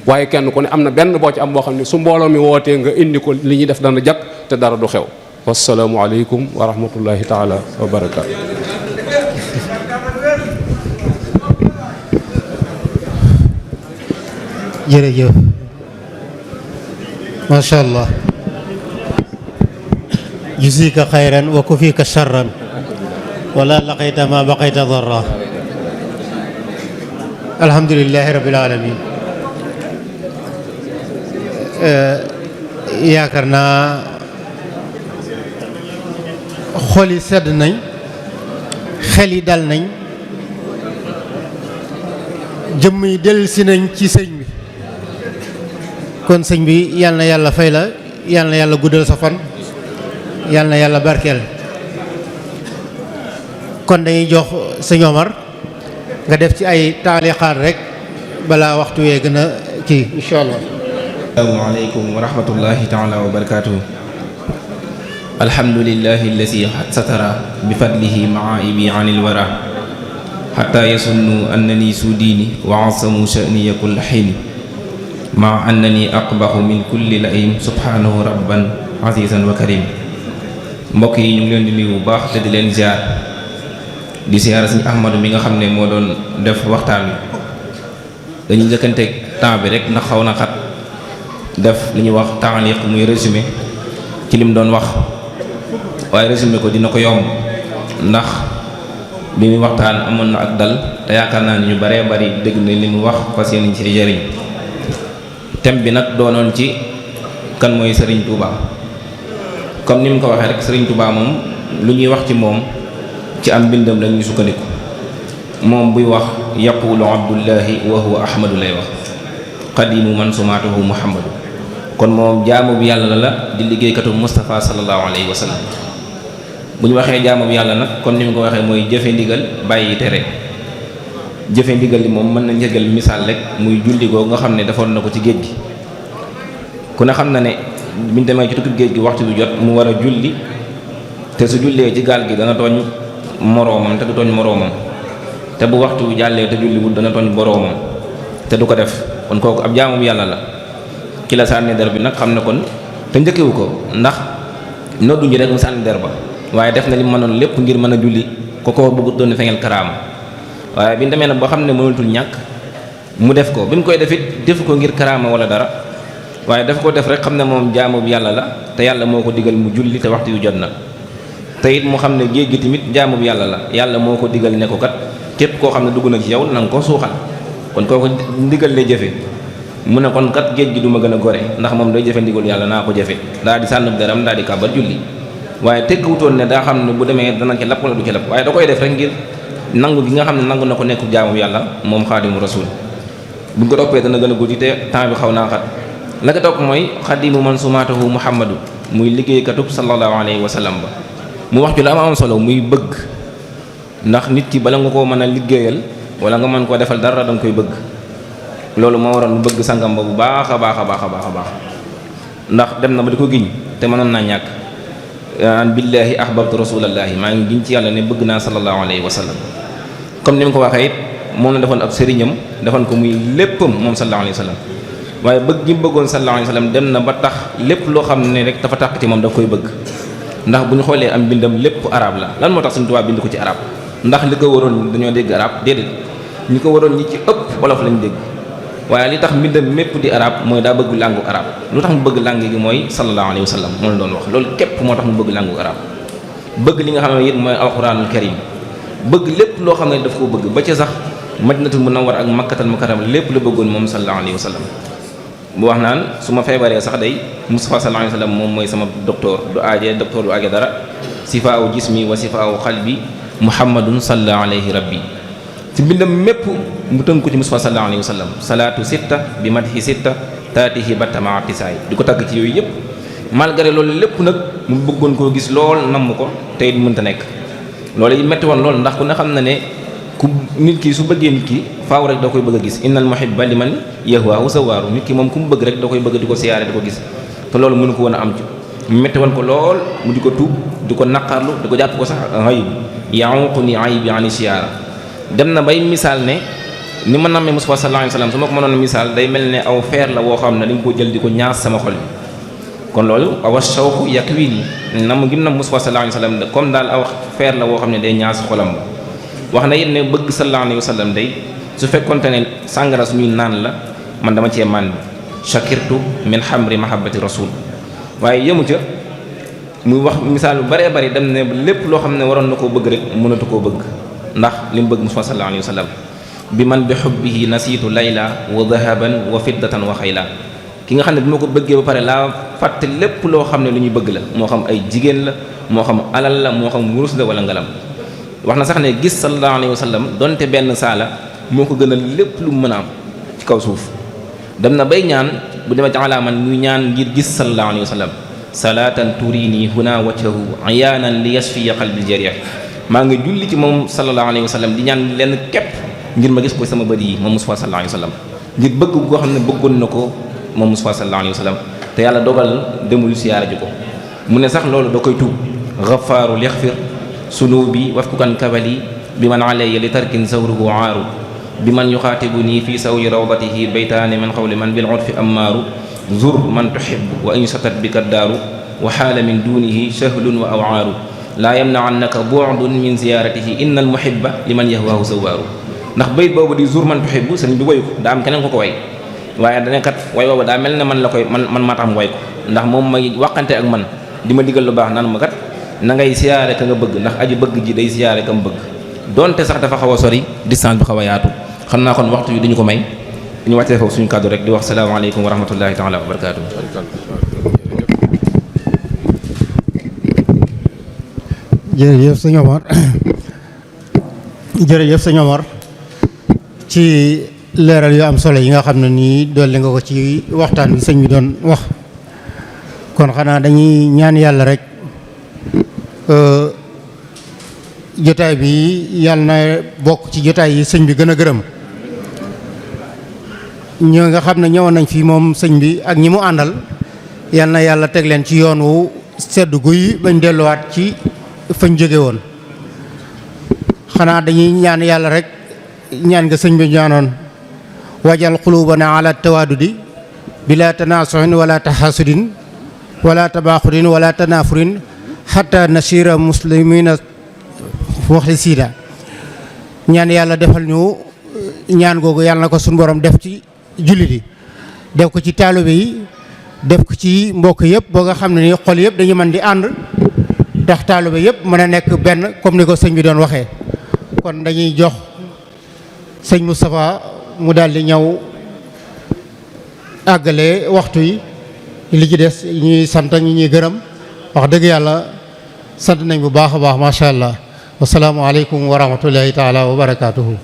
waaye kenn ku ne am na benn boo ci am boo xam ne su mbooloo mi wootee nga indi ko li ñuy def dana jag te dara du xew wassalaamu aleykum wa rahmatullahi taala wa barakaatu. jërëjëf macha allah jusika xayran wa kufika charran wala laqayta ma baqayta darra alhamdulilahi rabbil alamin yaakaar naa xol yi sedd nañ xel yi dal nañ jëmm yi dellusi nañ ci sëñ bi kon sëñ bi yal na yàlla fay la yal na yàlla guddal sa fan yal na yàlla barkeel kon dañuy jox sëñ Omar nga def ci ay taalixaat rek balaa waxtu wee gën a kii incha allah. asalaamaaleykum wa rahmatullahi taala wa barakaatuhu. alhamdulillahi alladi satara bi fadlihi maaibi anil wara xata yasunnu annani sudiini wa asamu sha'niya kulla xiini ma annani aqbaxu min kulli laim subhanahu rabban azizan wa karim. mbokk yi ñu ngi leen di nuyu bu baax te di leen ziar di ziar Sëñ Ahmadu mi nga xam ne moo doon def waxtaan wi dañuy njëkkanteeg temps bi rek ndax xaw na xat def li ñuy wax taaliq muy résumé ci lim doon wax waaye résumé ko dina ko yomb ndax bi muy waxtaan amoon na ak dal te yaakaar naa ni ñu baree bari dégg na li mu wax fas yéene ci jëriñ thème bi nag doonoon ci kan mooy Serigne Touba. comme ni mu ko waxee rek Serigne Touba moom lu ñuy wax ci moom ci am mbindam lañuy sukkandiku moom buy wax yaqulu abdullahi wa huwa ahmadu lay wax qadimu man sumaatuhu muhammadu kon moom jaamu bi yàlla la di liggéeykatu Moustapha sallallahu alayhi wa sallam bu ñu waxee jaamu bi yàlla nag kon ni mu ko waxee mooy jëfe ndigal bàyyi tere jëfe ndigal li moom mën nañ jëgal misaal rek muy julli googu nga xam ne defoon na ko ci géej gi ku ne xam na ne biñ demee ci tukki géej gi waxtu bi jot mu war a julli te su jullee ci gaal gi dana tooñ moroomam te du tooñ moroomam te bu waxtu bi jàllee te julliwul dana tooñ boroomam te du ko def kon kooku ab jaamu yàlla la ki la sànni der bi nag xam ne kon te njëkkewu ko ndax nodduñu rek mu sànni der ba waaye def na li mu mënoon lépp ngir mën a julli ko bëgg doon feeñal karaama waaye bi ñu demee nag boo xam ne mënatul ñàkk mu def ko bi mu koy def it defu ko ngir karaama wala dara waaye dafa ko def rek xam ne moom jaamu bi yàlla la te yàlla moo ko digal mu julli te waxtu yu jot na te it mu xam ne géej gi tamit jaamu bi yàlla la yàlla moo ko digal ne ko kat képp koo xam ne dugg na ci yow na nga ko suuxal kon kooku ndigal lay jëfe mu ne kon kat géej gi du ma gën a gore ndax moom day jëfe ndigal yàlla naa ko jëfe daal di sànnub deram daal di kàbbar julli waaye tekkiwutoon ne daa xam ne bu demee dana ci lapp wala du ci lapp waaye da koy def rek ngir nangu gi nga xam ne nangu na ko nekk jaamu yàlla moom xaadimu rasul bu ñu ko toppee dana gën a guddi te temps bi xaw naa xat la ko topp mooy xadimu man sumaatahu muhammadu muy liggéeykatub sallallahu alayhi wa sallam ba mu wax ci la am solo muy bëgg ndax nit ki bala nga koo mën a liggéeyal wala nga mën koo defal dara danga koy bëgg loolu moo waroon mu bëgg sangam ba bu baax a baax a baax a baax a baax ndax dem na ba di ko giñ te mënoon naa ñàkk an billahi ahbabtu rasulallahi maa ngi giñ ci yàlla ne bëgg naa sallallahu alayhi wa sallam comme ni mu ko waxee it moom la defoon ab sëriñam defoon ko muy léppam moom sallallahu alayhi wa sallam waaye bëgg gi mu bëggoon sallallahu alayhi wa sallam dem na ba tax lépp loo xam ne rek dafa tàq ci moom daf koy bëgg ndax bu ñu xoolee am bindam lépp arab la lan moo tax suñu tubaab bind ko ci arab ndax li ko waroon dañoo dégg arab déedéet ñi ko waroon ñi ci ëpp wolof lañ dégg waaye li tax mbindam mépp di arab mooy daa bëgg làngu arab lu tax mu bëgg làng gi mooy sallallahu alayhi wa sallam moo la doon wax loolu képp moo tax mu bëgg làngu arab bëgg li nga xam ne it mooy alquranul karim bëgg lépp loo xam ne daf koo bëgg ba ci sax madinatul munawwar ak makkatal mukarram lépp la bëggoon moom sallallahu alayhi wa sallam bu wax naan su ma feebaree sax day Mustafa sallallahu alayhi wa sallam moom mooy sama docteur du aaje dara sifaawu jismi wa sifaawu qalbi muhammadun sallallahu alayhi rabbi ci mbindam mépp mu tënk ko ci Mustafa sallallahu alayhi wa sallam salaatu sitta bi madhi sitta taatihi battama tisaay di ko tagg ci yooyu yëpp malgré loolu lépp nag mu bëggoon koo gis lool namm ko tey it mënta nekk loolu yi metti woon lool ndax ku ne xam na ne ku nit ki su bëggee nit ki faaw rek da koy bëgg a gis innal muhibba liman yahwaahu sawaaru nit ki moom ku mu bëgg rek da koy bëgg di ko siyaare di ko gis te loolu mënu ko woon a am ci mu metti woon ko lool mu di ko tuub di ko naqarlu di ko jàpp ko sax ayib yaququ ni aybi ani siyaara dem na bay misaal ne ni ma nammee Mustafa sallallahu alayhi wa sallam su ma ko mënoon misaal day mel ne aw feer la woo xam ne dañ ko jël di ko ñaas sama xol bi kon loolu awa shawqu yakwini nam gim na Mustafa sallallahu alayhi wa sallam comme daal aw feer la woo xam ne day ñaas xolam ba wax na it ne bëgg sallallahu alayhi wa sallam day su fekkonte ne sàngara suñuy naan la man dama cee màndi shakirtu min hamri mahabbati rasul waaye yëmu ca muy wax misaal bu bëree bëri dem ne lépp loo xam ne waroon na koo bëgg rek mënatu koo bëgg ndax li mu bëgg Mustafa sallallahu alayhi wa sallam bi man bi hubbihi nasiitu layla wa dahaban wa fiddatan wa xayla ki nga xam ne bi ma ko bëggee ba pare laa fàtte lépp loo xam ne lu ñuy bëgg la moo xam ay jigéen la moo xam alal la moo xam wurus la wala ngalam wax na sax ne gis sallallahu alayhi wa sallam donte benn saala moo ko gënal lépp lu mu mën a am ci kaw suuf dem na bay ñaan bu demee ci alaaman muy ñaan ngir gis sallallahu alayhi wa sallam salaatan turini huna wajhahu ayaanan li yashfiya qalbil jarih maa ngi julli ci moom sallallahu alayhi wa sallam di ñaan lenn képp ngir ma gis ko sama bët yi moom Mustafa sallallahu alayhi wa sallam ngir bëgg goo xam ne bëggoon na ko moom Mustafa sallallahu alayhi wa sallam te yàlla dogal demul siyaara ji ko mu ne sax loolu da koy tuub ghaffaaru lixfir sunubi wafkukan kabali bi man alayya li tarkin zawruhu aaru bi man yuxaatibuni fi sawi rawdatihi baytaani min xawli man bil urfi ammaaru zur man tuhibbu wa in satat bika daaru wa xaala min dunihi shahlun wa awaaru laa yamna'annaka bu'dun min ziyaaratihi innal muhibba liman yahwaahu zawaaru ndax bayit boobu di zur man tuhibbu sëriñ bi woyu ko daa am keneen ko ko way waaye dane kat way boobu daa mel ne man la koy man maa tax mu way ko ndax moom may waqante ak man di ma digal lu baax naan ma kat na ngay siyaare ka nga bëgg ndax aji bëgg ji day siyaare ka mu bëgg donte sax dafa xaw a sori distance bi xaw a yaatu xam naa kon waxtu yi duñu ko may ñu wàccee foofu suñu kàddu rek di wax salaamaaleykum wa rahmatullahi taala wa barakaatu. jërëjëf sëñ Omar jërëjëf sëñ Omar ci leeral yu am solo yi nga xam ne nii dolli nga ko ci waxtaan bi sëñ bi doon wax kon xanaa dañuy ñaan yàlla rek jotaay bi yàlla na bokk ci jotaay yi sëñ bi gën a gërëm ñoo nga xam ne ñëwoon nañ fii moom sëñ bi ak ñi mu àndal yàlla na yàlla teg leen ci yoon wu sedd guy bañ delluwaat ci fañ jóge woon xanaa dañuy ñaan yàlla rek ñaan nga sëñ bi ñaanoon wajal qulubana ala tawadudi bila tanasuhin wala tahasudin wala tabaxudin wala tanafurin hatta nasira muslimina muxlisina ñaan yàlla defal ñu ñaan googu yàlla na ko suñu borom def ci jullit yi def ko ci taalibe yi def ko ci mbokk yëpp ba nga xam ne ni xol yëpp dañu mën di ànd tax taalibe yëpp mën a nekk benn comme ni ko sëñ bi doon waxee kon dañuy jox sëñ Moustapha mu daal di ñëw àggale waxtu yi li ci des ñuy sant ñi ñuy gërëm wax dëgg yàlla sant nañ bu baax a baax macha allah wasalaamualeykum wa rahmatullahi taala wa barakaatuhu.